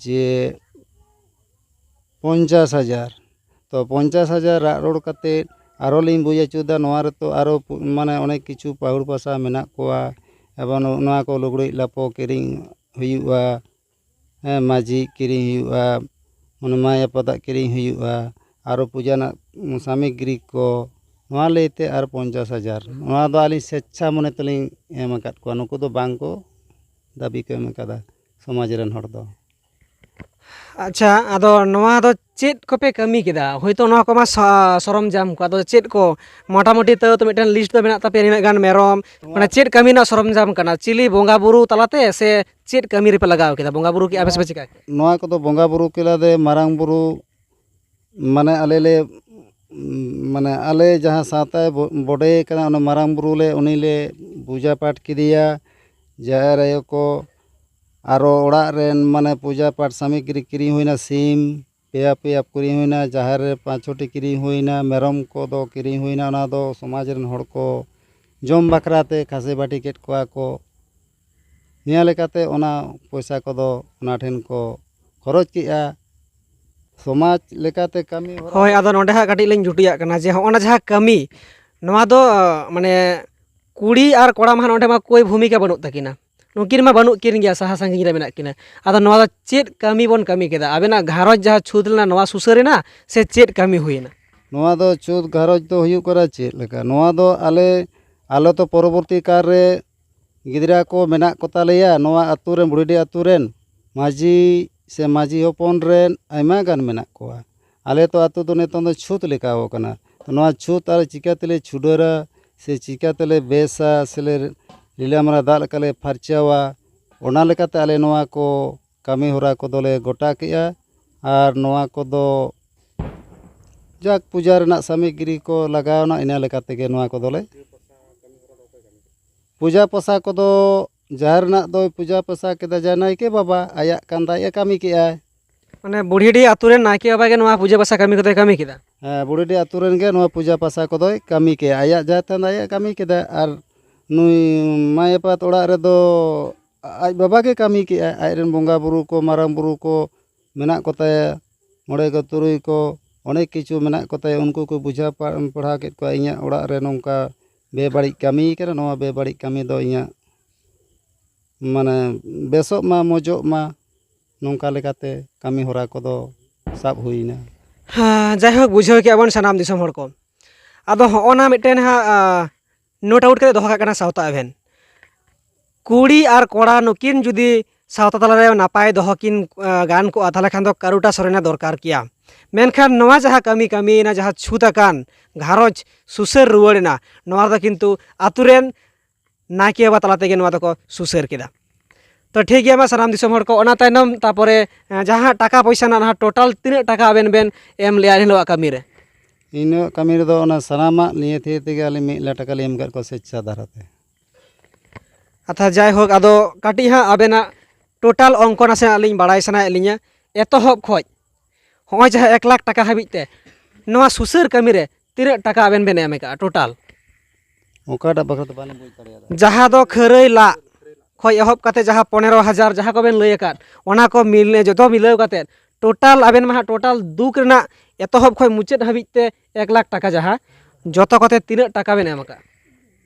ᱡᱮ ᱯᱚᱧᱪᱟᱥ ᱦᱟᱡᱟᱨ᱾ ᱛᱚ ᱯᱚᱧᱪᱟᱥ ᱦᱟᱡᱟᱨ ᱨᱟᱜ ᱨᱚᱲ ᱠᱟᱛᱮᱫ ᱟᱨᱚ ᱞᱤᱧ ᱵᱩᱡᱽ ᱦᱚᱪᱚᱭᱮᱫᱟ, ᱱᱚᱣᱟ ᱨᱮᱛᱚ ᱟᱨᱚ ᱯᱩ-, ᱢᱟᱱᱮ ᱚᱱᱮᱠ ᱠᱤᱪᱷᱩ ᱯᱟᱹᱦᱩᱲ ᱯᱟᱥᱟ ᱢᱮᱱᱟᱜ ᱠᱚᱣᱟ, ᱮᱵᱚᱝ ᱱᱚᱣᱟ ᱠᱚ ᱞᱩᱜᱽᱲᱤᱡ ᱞᱟᱯᱚ ᱠᱤᱨᱤᱧ ᱦᱩᱭᱩᱜᱼᱟ, ᱦᱮᱸ, ᱢᱟᱹᱡᱷᱤ ᱠᱤᱨᱤᱧ ᱦᱩᱭᱩᱜᱼᱟ, ᱢᱟᱱᱮ ᱢᱟᱹᱭ ᱟᱯᱟᱛᱟᱜ ᱠᱤᱨᱤᱧ ᱦᱩᱭᱩᱜᱼᱟ, ᱟᱨᱚ ᱯᱩᱡᱟᱹ ᱨᱮᱱᱟᱜ ᱥᱟᱢᱚᱜᱽᱨᱤ ᱠᱚ, ᱱᱚᱣᱟ ᱞᱟᱹᱭᱛᱮ ᱟᱨ ᱯᱚᱧᱪᱟᱥ ᱦᱟᱡᱟᱨ, ᱱᱚᱣᱟ ᱫᱚ ᱟᱹᱞᱤᱧ ᱥᱮᱪᱪᱷᱟ ᱢᱚᱱᱮ ᱛᱮᱞᱤᱧ ᱮᱢ ᱟᱠᱟᱫ ᱠᱚᱣᱟ᱾ ᱱᱩᱠᱩ ᱫᱚ ᱵᱟᱝ ᱠᱚ ᱫᱟᱹᱵᱤ ᱠᱚ ᱮᱢ ᱟᱠᱟᱫᱟ ᱥᱚᱢᱟᱡᱽ ᱨᱮᱱ ᱦᱚᱲ ᱫᱚ᱾ ᱟᱪᱪᱷᱟ, ᱟᱫᱚ ᱱᱚᱣᱟ ᱫᱚ ᱪᱮᱫ ᱠᱚᱯᱮ ᱠᱟᱹᱢᱤ ᱠᱮᱫᱟ? ᱦᱳᱭᱛᱳ ᱱᱚᱣᱟ ᱠᱚᱢᱟ ᱥᱟ-, ᱥᱚᱨᱚᱢᱡᱟᱢ ᱠᱚ, ᱟᱫᱚ ᱪᱮᱫ ᱠᱚ ᱢᱚᱴᱟᱢᱩᱴᱤ ᱛᱟᱹᱣ ᱛᱚ ᱢᱤᱫᱴᱮᱱ ᱞᱤᱥᱴ ᱫᱚ ᱢᱮᱱᱟᱜ ᱛᱟᱯᱮᱭᱟ, ᱱᱤᱱᱟᱹᱜ ᱜᱟᱱ ᱢᱮᱨᱚᱢ, ᱢᱟᱱᱮ ᱪᱮᱫ ᱠᱟᱹᱢᱤ ᱨᱮᱱᱟᱜ ᱥᱚᱨᱚᱢᱡᱟᱢ ᱠᱟᱱᱟ? ᱪᱤᱞᱤ ᱵᱚᱸᱜᱟ ᱵᱩᱨᱩ ᱛᱟᱞᱟᱛᱮ ᱥᱮ ᱪᱮᱫ ᱠᱟᱹᱢᱤ ᱨᱮᱯᱮ ᱞᱟᱜᱟᱣ ᱠᱮᱫᱟ? ᱵᱚᱸᱜᱟ ᱵᱩᱨᱩ ᱠᱮᱫᱼᱟ ᱯᱮ ᱥᱮ ᱯᱮ ᱪᱤᱠᱟ ᱠᱮᱫᱟ? ᱱᱚᱣᱟ ᱠᱚᱫᱚ ᱵᱚᱸᱜᱟ ᱵᱩᱨᱩ ᱠᱮᱞᱟ ᱫᱮ ᱢᱟᱨᱟᱝ ᱵᱩᱨᱩ, ᱢᱟᱱᱮ ᱟᱞᱮ ᱞᱮ, ᱢᱟᱱᱮ ᱟᱞᱮ ᱡᱟᱦᱟᱸ ᱥᱟᱶᱛᱟᱭ ᱵᱚ-, ᱵᱚᱰᱮ ᱠᱟᱱᱟ, ᱚᱱᱟ ᱢᱟᱨᱟᱝ ᱵᱩᱨᱩ ᱞᱮ, ᱩᱱᱤ ᱞᱮ ᱯᱩᱡᱟ ᱯᱟᱴ ᱠᱮᱫᱮᱭᱟ᱾ ᱡᱟᱦᱮᱨ ᱟᱭᱳ ᱠᱚ, ᱟᱨᱚ ᱚᱲᱟᱜ ᱨᱮᱱ ᱢᱟᱱᱮ ᱯᱩᱡᱟ ᱯᱟᱴ ᱥᱟᱢᱚᱜᱨᱤ ᱠᱤᱨᱤᱧ ᱦᱩᱭᱱᱟ, ᱥᱤᱢ ᱯᱮᱭᱟ ᱯᱮᱭᱟ ᱠᱤᱨᱤᱧ ᱦᱩᱭᱱᱟ, ᱡᱟᱦᱮᱨ ᱨᱮ ᱯᱟᱸᱪ ᱪᱷᱚᱴᱤ ᱠᱤᱨᱤᱧ ᱦᱩᱭᱱᱟ, ᱢᱮᱨᱚᱢ ᱠᱚᱫᱚ ᱠᱤᱨᱤᱧ ᱦᱩᱭᱱᱟ, ᱚᱱᱟ ᱫᱚ ᱥᱚᱢᱟᱡᱽ ᱨᱮᱱ ᱦᱚᱲ ᱠᱚ ᱡᱚᱢ ᱵᱟᱠᱷᱨᱟ ᱛᱮ ᱠᱷᱟᱹᱥᱤ ᱵᱟᱹᱴᱤ ᱠᱮᱫ ᱠᱚᱣᱟ ᱠᱚ᱾ ᱱᱤᱭᱟᱹ ᱞᱮᱠᱟᱛᱮ ᱚᱱᱟ ᱯᱚᱭᱥᱟ ᱠᱚᱫᱚ ᱚᱱᱟ ᱴᱷᱮᱱ ᱠᱚ ᱠᱷᱚᱨᱚᱪ ᱠᱮᱜᱼᱟ᱾ ᱥᱚᱢᱟᱡᱽ ᱞᱮᱠᱟᱛᱮ ᱠᱟᱹᱢᱤ ᱦᱚᱨᱟ ᱦᱳᱭ, ᱫᱚ ᱟᱫᱚ ᱱᱚᱰᱮ ᱦᱟᱸᱜ ᱠᱟᱹᱴᱤᱡ ᱞᱤᱧ ᱡᱩᱴᱤᱭᱟᱜ ᱠᱟᱱᱟ ᱡᱮ ᱦᱚᱸᱜᱼᱚ ᱱᱟ ᱡᱟᱦᱟᱸ ᱠᱟᱹᱢᱤ, ᱱᱚᱣᱟ ᱫᱚ, ᱢᱟᱱᱮ, ᱠᱩᱲᱤ ᱟᱨ ᱠᱚᱲᱟ ᱢᱟ ᱦᱟᱸᱜ ᱱᱚᱰᱮ ᱢᱟ ᱠᱳᱭ ᱵᱷᱩᱢᱤᱠᱟ ᱵᱟᱹᱱᱩᱜ ᱛᱟᱹᱠᱤᱱᱟ᱾ ᱱᱩᱠᱤᱱ ᱢᱟ ᱵᱟᱹᱱᱩᱜ ᱠᱤᱱ ᱜᱮᱭᱟ, ᱥᱟᱦᱟ ᱥᱟᱺᱜᱤᱧ ᱨᱮ ᱢᱮᱱᱟᱜ ᱠᱤᱱᱟ᱾ ᱟᱫᱚ ᱱᱚᱣᱟ ᱫᱚ ᱪᱮᱫ ᱠᱟᱹᱢᱤ ᱵᱚᱱ ᱠᱟᱹᱢᱤ ᱠᱮᱫᱟ? ᱟᱵᱮᱱᱟᱜ ᱜᱷᱟᱨᱚᱸᱡᱽ ᱡᱟᱦᱟᱸ ᱪᱷᱩᱛ ᱞᱮᱱᱟ, ᱱᱚᱣᱟ ᱥᱩᱥᱟᱹᱨ ᱮᱱᱟ ᱥᱮ ᱪᱮᱫ ᱠᱟᱹᱢᱤ ᱦᱩᱭᱮᱱᱟ? ᱱᱚᱣᱟ ᱫᱚ ᱪᱷᱩᱛ ᱜᱷᱟᱨᱚᱸᱡᱽ ᱫᱚ ᱦᱩᱭᱩᱜ ᱠᱟᱱᱟ ᱪᱮᱫ ᱞᱮᱠᱟ? ᱱᱚᱣᱟ ᱫᱚ ᱟᱞᱮ, ᱟᱞᱮ ᱛᱚ ᱯᱚᱨᱚᱵᱚᱨᱛᱤ ᱠᱟᱞ ᱨᱮ ᱜᱤᱫᱽᱨᱟᱹ ᱠᱚ ᱢᱮᱱᱟᱜ ᱠᱚ ᱛᱟᱞᱮᱭᱟ ᱱᱚᱣᱟ ᱟᱹᱛᱩ ᱨᱮᱱ, ᱵᱩᱲᱦᱤᱰᱤ ᱟᱹᱛᱩ ᱨᱮᱱ ᱢᱟᱹᱡᱷᱤ ᱥᱮ ᱢᱟᱹᱡᱷᱤ ᱦᱚᱯᱚᱱ ᱨᱮᱱ ᱟᱭᱢᱟ ᱜᱟᱱ ᱢᱮᱱᱟᱜ ᱠᱚᱣᱟ᱾ ᱟᱞᱮ ᱛᱚ ᱟᱹᱛᱩ ᱫᱚ ᱱᱤᱛᱚᱝ ᱫᱚ ᱪᱷᱩᱛ ᱞᱮᱠᱟᱣ ᱠᱟᱱᱟ᱾ ᱛᱚ ᱱᱚᱣᱟ ᱪᱷᱩᱛ ᱟᱞᱮ ᱪᱤᱠᱟᱹ ᱛᱮᱞᱮ ᱪᱷᱩᱰᱟᱹᱨᱟ ᱥᱮ ᱪᱤᱠᱟᱹ ᱛᱮᱞᱮ ᱵᱮᱥᱟ ᱥᱮᱞᱮ ᱨᱤᱞᱟᱹᱢᱟᱞᱟ ᱫᱟᱜ ᱞᱮᱠᱟᱞᱮ ᱯᱷᱟᱨᱪᱟᱣᱟ, ᱚᱱᱟ ᱞᱮᱠᱟᱛᱮ ᱟᱞᱮ ᱱᱚᱣᱟ ᱠᱚ ᱠᱟᱹᱢᱤ ᱦᱚᱨᱟ ᱠᱚᱫᱚᱞᱮ ᱜᱚᱴᱟ ᱠᱮᱜᱼᱟ᱾ ᱟᱨ ᱱᱚᱣᱟ ᱠᱚᱫᱚ ᱡᱟᱠ ᱯᱩᱡᱟ ᱨᱮᱱᱟᱜ ᱥᱟᱢᱚᱜᱨᱤ ᱠᱚ ᱞᱟᱜᱟᱣᱱᱟ, ᱤᱱᱟᱹ ᱞᱮᱠᱟ ᱛᱮᱜᱮ ᱱᱚᱣᱟ ᱠᱚᱫᱚᱞᱮ ᱯᱩᱡᱟ ᱯᱟᱥᱟ ᱠᱚᱫᱚ ᱡᱟᱦᱮᱨ ᱨᱮᱱᱟᱜ ᱫᱚᱭ ᱯᱩᱡᱟ ᱯᱟᱥᱟ ᱠᱮᱫᱟ, ᱡᱟᱦᱟᱸᱭ ᱱᱟᱭᱠᱮ ᱵᱟᱵᱟ ᱟᱭᱟᱜ ᱠᱟᱱ ᱫᱟᱭ ᱮ ᱠᱟᱹᱢᱤ ᱠᱮᱜᱼᱟᱭ᱾ ᱢᱟᱱᱮ ᱵᱩᱲᱦᱤᱰᱤ ᱟᱹᱛᱩ ᱨᱮᱱ ᱱᱟᱭᱠᱮ ᱵᱟᱵᱟ ᱜᱮ ᱱᱚᱣᱟ ᱯᱩᱡᱟᱹ ᱯᱟᱥᱟ ᱠᱟᱹᱢᱤ ᱠᱚᱫᱚᱭ ᱠᱟᱹᱢᱤ ᱠᱮᱫᱟ? ᱦᱮᱸ, ᱵᱩᱲᱦᱤᱰᱤ ᱟᱹᱛᱩ ᱨᱮᱱ ᱜᱮ ᱱᱚᱣᱟ ᱯᱩᱡᱟ ᱯᱟᱥᱟ ᱠᱚᱫᱚᱭ ᱠᱟᱹᱢᱤ ᱠᱮᱜᱼᱟ᱾ ᱟᱭᱟᱜ ᱡᱟᱦᱮᱨ ᱛᱷᱟᱱ ᱫᱚ ᱟᱭᱟᱜ ᱠᱟᱹᱢᱤ ᱠᱮᱫᱟ, ᱟᱨ ᱱᱩᱭ ᱢᱟᱭ ᱟᱯᱟᱛ ᱚᱲᱟᱜ ᱨᱮᱫᱚ ᱟᱡ ᱵᱟᱵᱟ ᱜᱮ ᱠᱟᱹᱢᱤ ᱠᱮᱜᱼᱟ᱾ ᱟᱡ ᱨᱮᱱ ᱵᱚᱸᱜᱟ ᱵᱩᱨᱩ ᱠᱚ, ᱢᱟᱨᱟᱝ ᱵᱩᱨᱩ ᱠᱚ ᱢᱮᱱᱟᱜ ᱠᱚᱛᱟᱭᱟ, ᱢᱚᱬᱮ ᱠᱚ ᱛᱩᱨᱩᱭ ᱠᱚ, ᱚᱱᱮᱠ ᱠᱤᱪᱷᱩ ᱢᱮᱱᱟᱜ ᱠᱚᱛᱟᱭᱟ, ᱩᱱᱠᱩ ᱠᱚ ᱵᱩᱡᱷᱟᱹᱣ ᱯᱟ-, ᱯᱟᱲᱦᱟᱣ ᱠᱮᱫ ᱠᱚᱣᱟ ᱤᱧᱟᱹᱜ ᱚᱲᱟᱜ ᱨᱮ ᱱᱚᱝᱠᱟ ᱵᱮᱵᱟᱹᱲᱤᱡ ᱠᱟᱹᱢᱤ ᱠᱟᱱᱟ, ᱱᱚᱣᱟ ᱵᱮᱵᱟᱹᱲᱤᱡ ᱠᱟᱹᱢᱤ ᱫᱚ ᱤᱧᱟᱹᱜ ᱢᱟᱱᱮ ᱵᱮᱥᱚᱜ ᱢᱟ, ᱢᱚᱡᱚᱜ ᱢᱟ, ᱱᱚᱝᱠᱟ ᱞᱮᱠᱟᱛᱮ ᱠᱟᱹᱢᱤ ᱦᱚᱨᱟ ᱠᱚᱫᱚ ᱥᱟᱵ ᱦᱩᱭᱱᱟ᱾ ᱦᱮᱸ, ᱡᱟᱭᱦᱳᱠ, ᱵᱩᱡᱷᱟᱹᱣ ᱠᱮᱜᱼᱟ ᱵᱚᱱ ᱥᱟᱱᱟᱢ ᱫᱤᱥᱚᱢ ᱦᱚᱲ ᱠᱚ᱾ ᱟᱫᱚ ᱦᱚᱸᱜᱼᱚ ᱱᱟ ᱢᱤᱫᱴᱮᱱ ᱦᱟᱸᱜ, ᱟ, note out ᱠᱟᱛᱮ ᱫᱚᱦᱚ ᱠᱟᱜ ᱠᱟᱱᱟ ᱥᱟᱶᱛᱟ event᱾ ᱠᱩᱲᱤ ᱟᱨ ᱠᱚᱲᱟ ᱱᱩᱠᱤᱱ ᱡᱩᱫᱤ ᱥᱟᱶᱛᱟ ᱛᱟᱞᱟᱨᱮ ᱱᱟᱯᱟᱭ ᱫᱚᱦᱚ ᱠᱤᱱ, ᱟ, ᱜᱟᱱ ᱠᱚᱜᱼᱟ, ᱛᱟᱦᱚᱞᱮ ᱠᱷᱟᱱ ᱫᱚ ᱠᱟᱨᱩᱴᱟ ᱥᱚᱨᱮᱱ ᱮ ᱫᱚᱨᱠᱟᱨ ᱠᱮᱭᱟ᱾ ᱢᱮᱱᱠᱷᱟᱱ ᱱᱚᱣᱟ ᱡᱟᱦᱟᱸ ᱠᱟᱹᱢᱤ ᱠᱟᱹᱢᱤᱭᱮᱱᱟ, ᱡᱟᱦᱟᱸ ᱪᱷᱩᱛ ᱟᱠᱟᱱ ᱜᱷᱟᱨᱚᱸᱡᱽ ᱥᱩᱥᱟᱹᱨ ᱨᱩᱣᱟᱹᱲ ᱮᱱᱟ, ᱱᱚᱣᱟ ᱨᱮᱫᱚ ᱠᱤᱱᱛᱩ ᱟᱛᱳ ᱨᱮᱱ ᱱᱟᱭᱠᱮ ᱵᱟᱵᱟ ᱛᱟᱞᱟ ᱛᱮᱜᱮ ᱱᱚᱣᱟ ᱫᱚᱠᱚ ᱥᱩᱥᱟᱹᱨ ᱠᱮᱫᱟ᱾ ᱛᱚ ᱴᱷᱤᱠ ᱜᱮᱭᱟ, ᱢᱟ ᱥᱟᱱᱟᱢ ᱫᱤᱥᱚᱢ ᱦᱚᱲ ᱠᱚ, ᱚᱱᱟ ᱛᱟᱭᱱᱚᱢ ᱛᱟᱯᱚᱨᱮ, ᱮᱸ, ᱡᱟᱦᱟᱸ ᱴᱟᱠᱟ ᱯᱚᱭᱥᱟ ᱨᱮᱱᱟᱜ ᱱᱟᱦᱟᱜ total ᱛᱤᱱᱟᱹᱜ ᱴᱟᱠᱟ ᱟᱵᱮᱱ ᱵᱮᱱ ᱮᱢ ᱞᱮᱜᱼᱟ ᱮᱱ ᱦᱤᱞᱳᱜ ᱠᱟᱹᱢᱤ ᱨᱮ? ᱤᱱᱟᱹᱜ ᱠᱟᱹᱢᱤ ᱨᱮᱫᱚ ᱚᱱᱟ ᱥᱟᱱᱟᱢᱟᱜ ᱱᱤᱭᱟᱹ ᱛᱷᱤᱭᱟᱹ ᱛᱮᱜᱮ ᱟᱹᱞᱤᱧ ᱢᱤᱫ ᱞᱟᱠᱷ ᱴᱟᱠᱟ ᱞᱤᱧ ᱮᱢ ᱠᱟᱫ ᱠᱚᱣᱟ ᱥᱮᱪᱪᱷᱟ ᱫᱷᱟᱨᱟ ᱛᱮ᱾ ᱟᱪᱪᱷᱟ, ᱡᱟᱭᱦᱳᱠ, ᱟᱫᱚ ᱠᱟᱹᱴᱤᱡ ᱦᱟᱸᱜ ᱟᱵᱮᱱᱟᱜ ᱴᱳᱴᱟᱞ ᱚᱝᱠᱚ ᱱᱟᱥᱮᱱᱟᱜ ᱞᱤᱧ ᱵᱟᱲᱟᱭ ᱥᱟᱱᱟᱭᱮᱫ ᱞᱤᱧᱟ, ᱮᱛᱚᱦᱚᱵ ᱠᱷᱚᱡ ᱦᱚᱸᱜᱼᱚᱭ ᱡᱟᱦᱟᱸ ᱮᱠ ᱞᱟᱠᱷ ᱴᱟᱠᱟ ᱦᱟᱹᱵᱤᱡ ᱛᱮ ᱱᱚᱣᱟ ᱥᱩᱥᱟᱹᱨ ᱠᱟᱹᱢᱤ ᱨᱮ ᱛᱤᱱᱟᱹᱜ ᱴᱟᱠᱟ ᱟᱵᱮᱱ ᱵᱮᱱ ᱮᱢ ᱟᱠᱟᱫᱼᱟ ᱴᱳᱴᱟᱞ? ᱚᱠᱟᱴᱟᱜ ᱵᱟᱠᱷᱨᱟ ᱛᱮ ᱵᱟᱹᱞᱤᱧ ᱵᱩᱡᱽ ᱫᱟᱲᱮᱭᱟᱫᱟ? ᱡᱟᱦᱟᱸ ᱫᱚ ᱠᱷᱟᱹᱨᱟᱹᱭ ᱞᱟᱜ ᱠᱷᱚᱡ ᱮᱦᱚᱵ ᱠᱟᱛᱮ ᱡᱟᱦᱟᱸ ᱯᱚᱱᱮᱨᱚ ᱦᱟᱡᱟᱨ ᱡᱟᱦᱟᱸ ᱠᱚᱵᱮᱱ ᱞᱟᱹᱭ ᱟᱠᱟᱫ, ᱚᱱᱟ ᱠᱚ ᱢᱤᱞᱮ ᱡᱚᱛᱚ ᱢᱤᱞᱟᱹᱣ ᱠᱟᱛᱮ ᱴᱳᱴᱟᱞ ᱟᱵᱮᱱ ᱢᱟ ᱦᱟᱸᱜ ᱴᱳᱴᱟᱞ ᱫᱩᱠ ᱨᱮᱱᱟᱜ ᱮᱛᱚᱦᱚᱵ ᱠᱷᱚᱡ ᱢᱩᱪᱟᱹᱫ ᱦᱟᱹᱵᱤᱡ ᱛᱮ ᱮᱠ ᱞᱟᱠᱷ ᱴᱟᱠᱟ ᱡᱟᱦᱟᱸ ᱡᱚᱛᱚ ᱠᱚᱛᱮ ᱛᱤᱱᱟᱹᱜ ᱴᱟᱠᱟ ᱵᱮᱱ ᱮᱢ ᱟᱠᱟᱫᱼᱟ?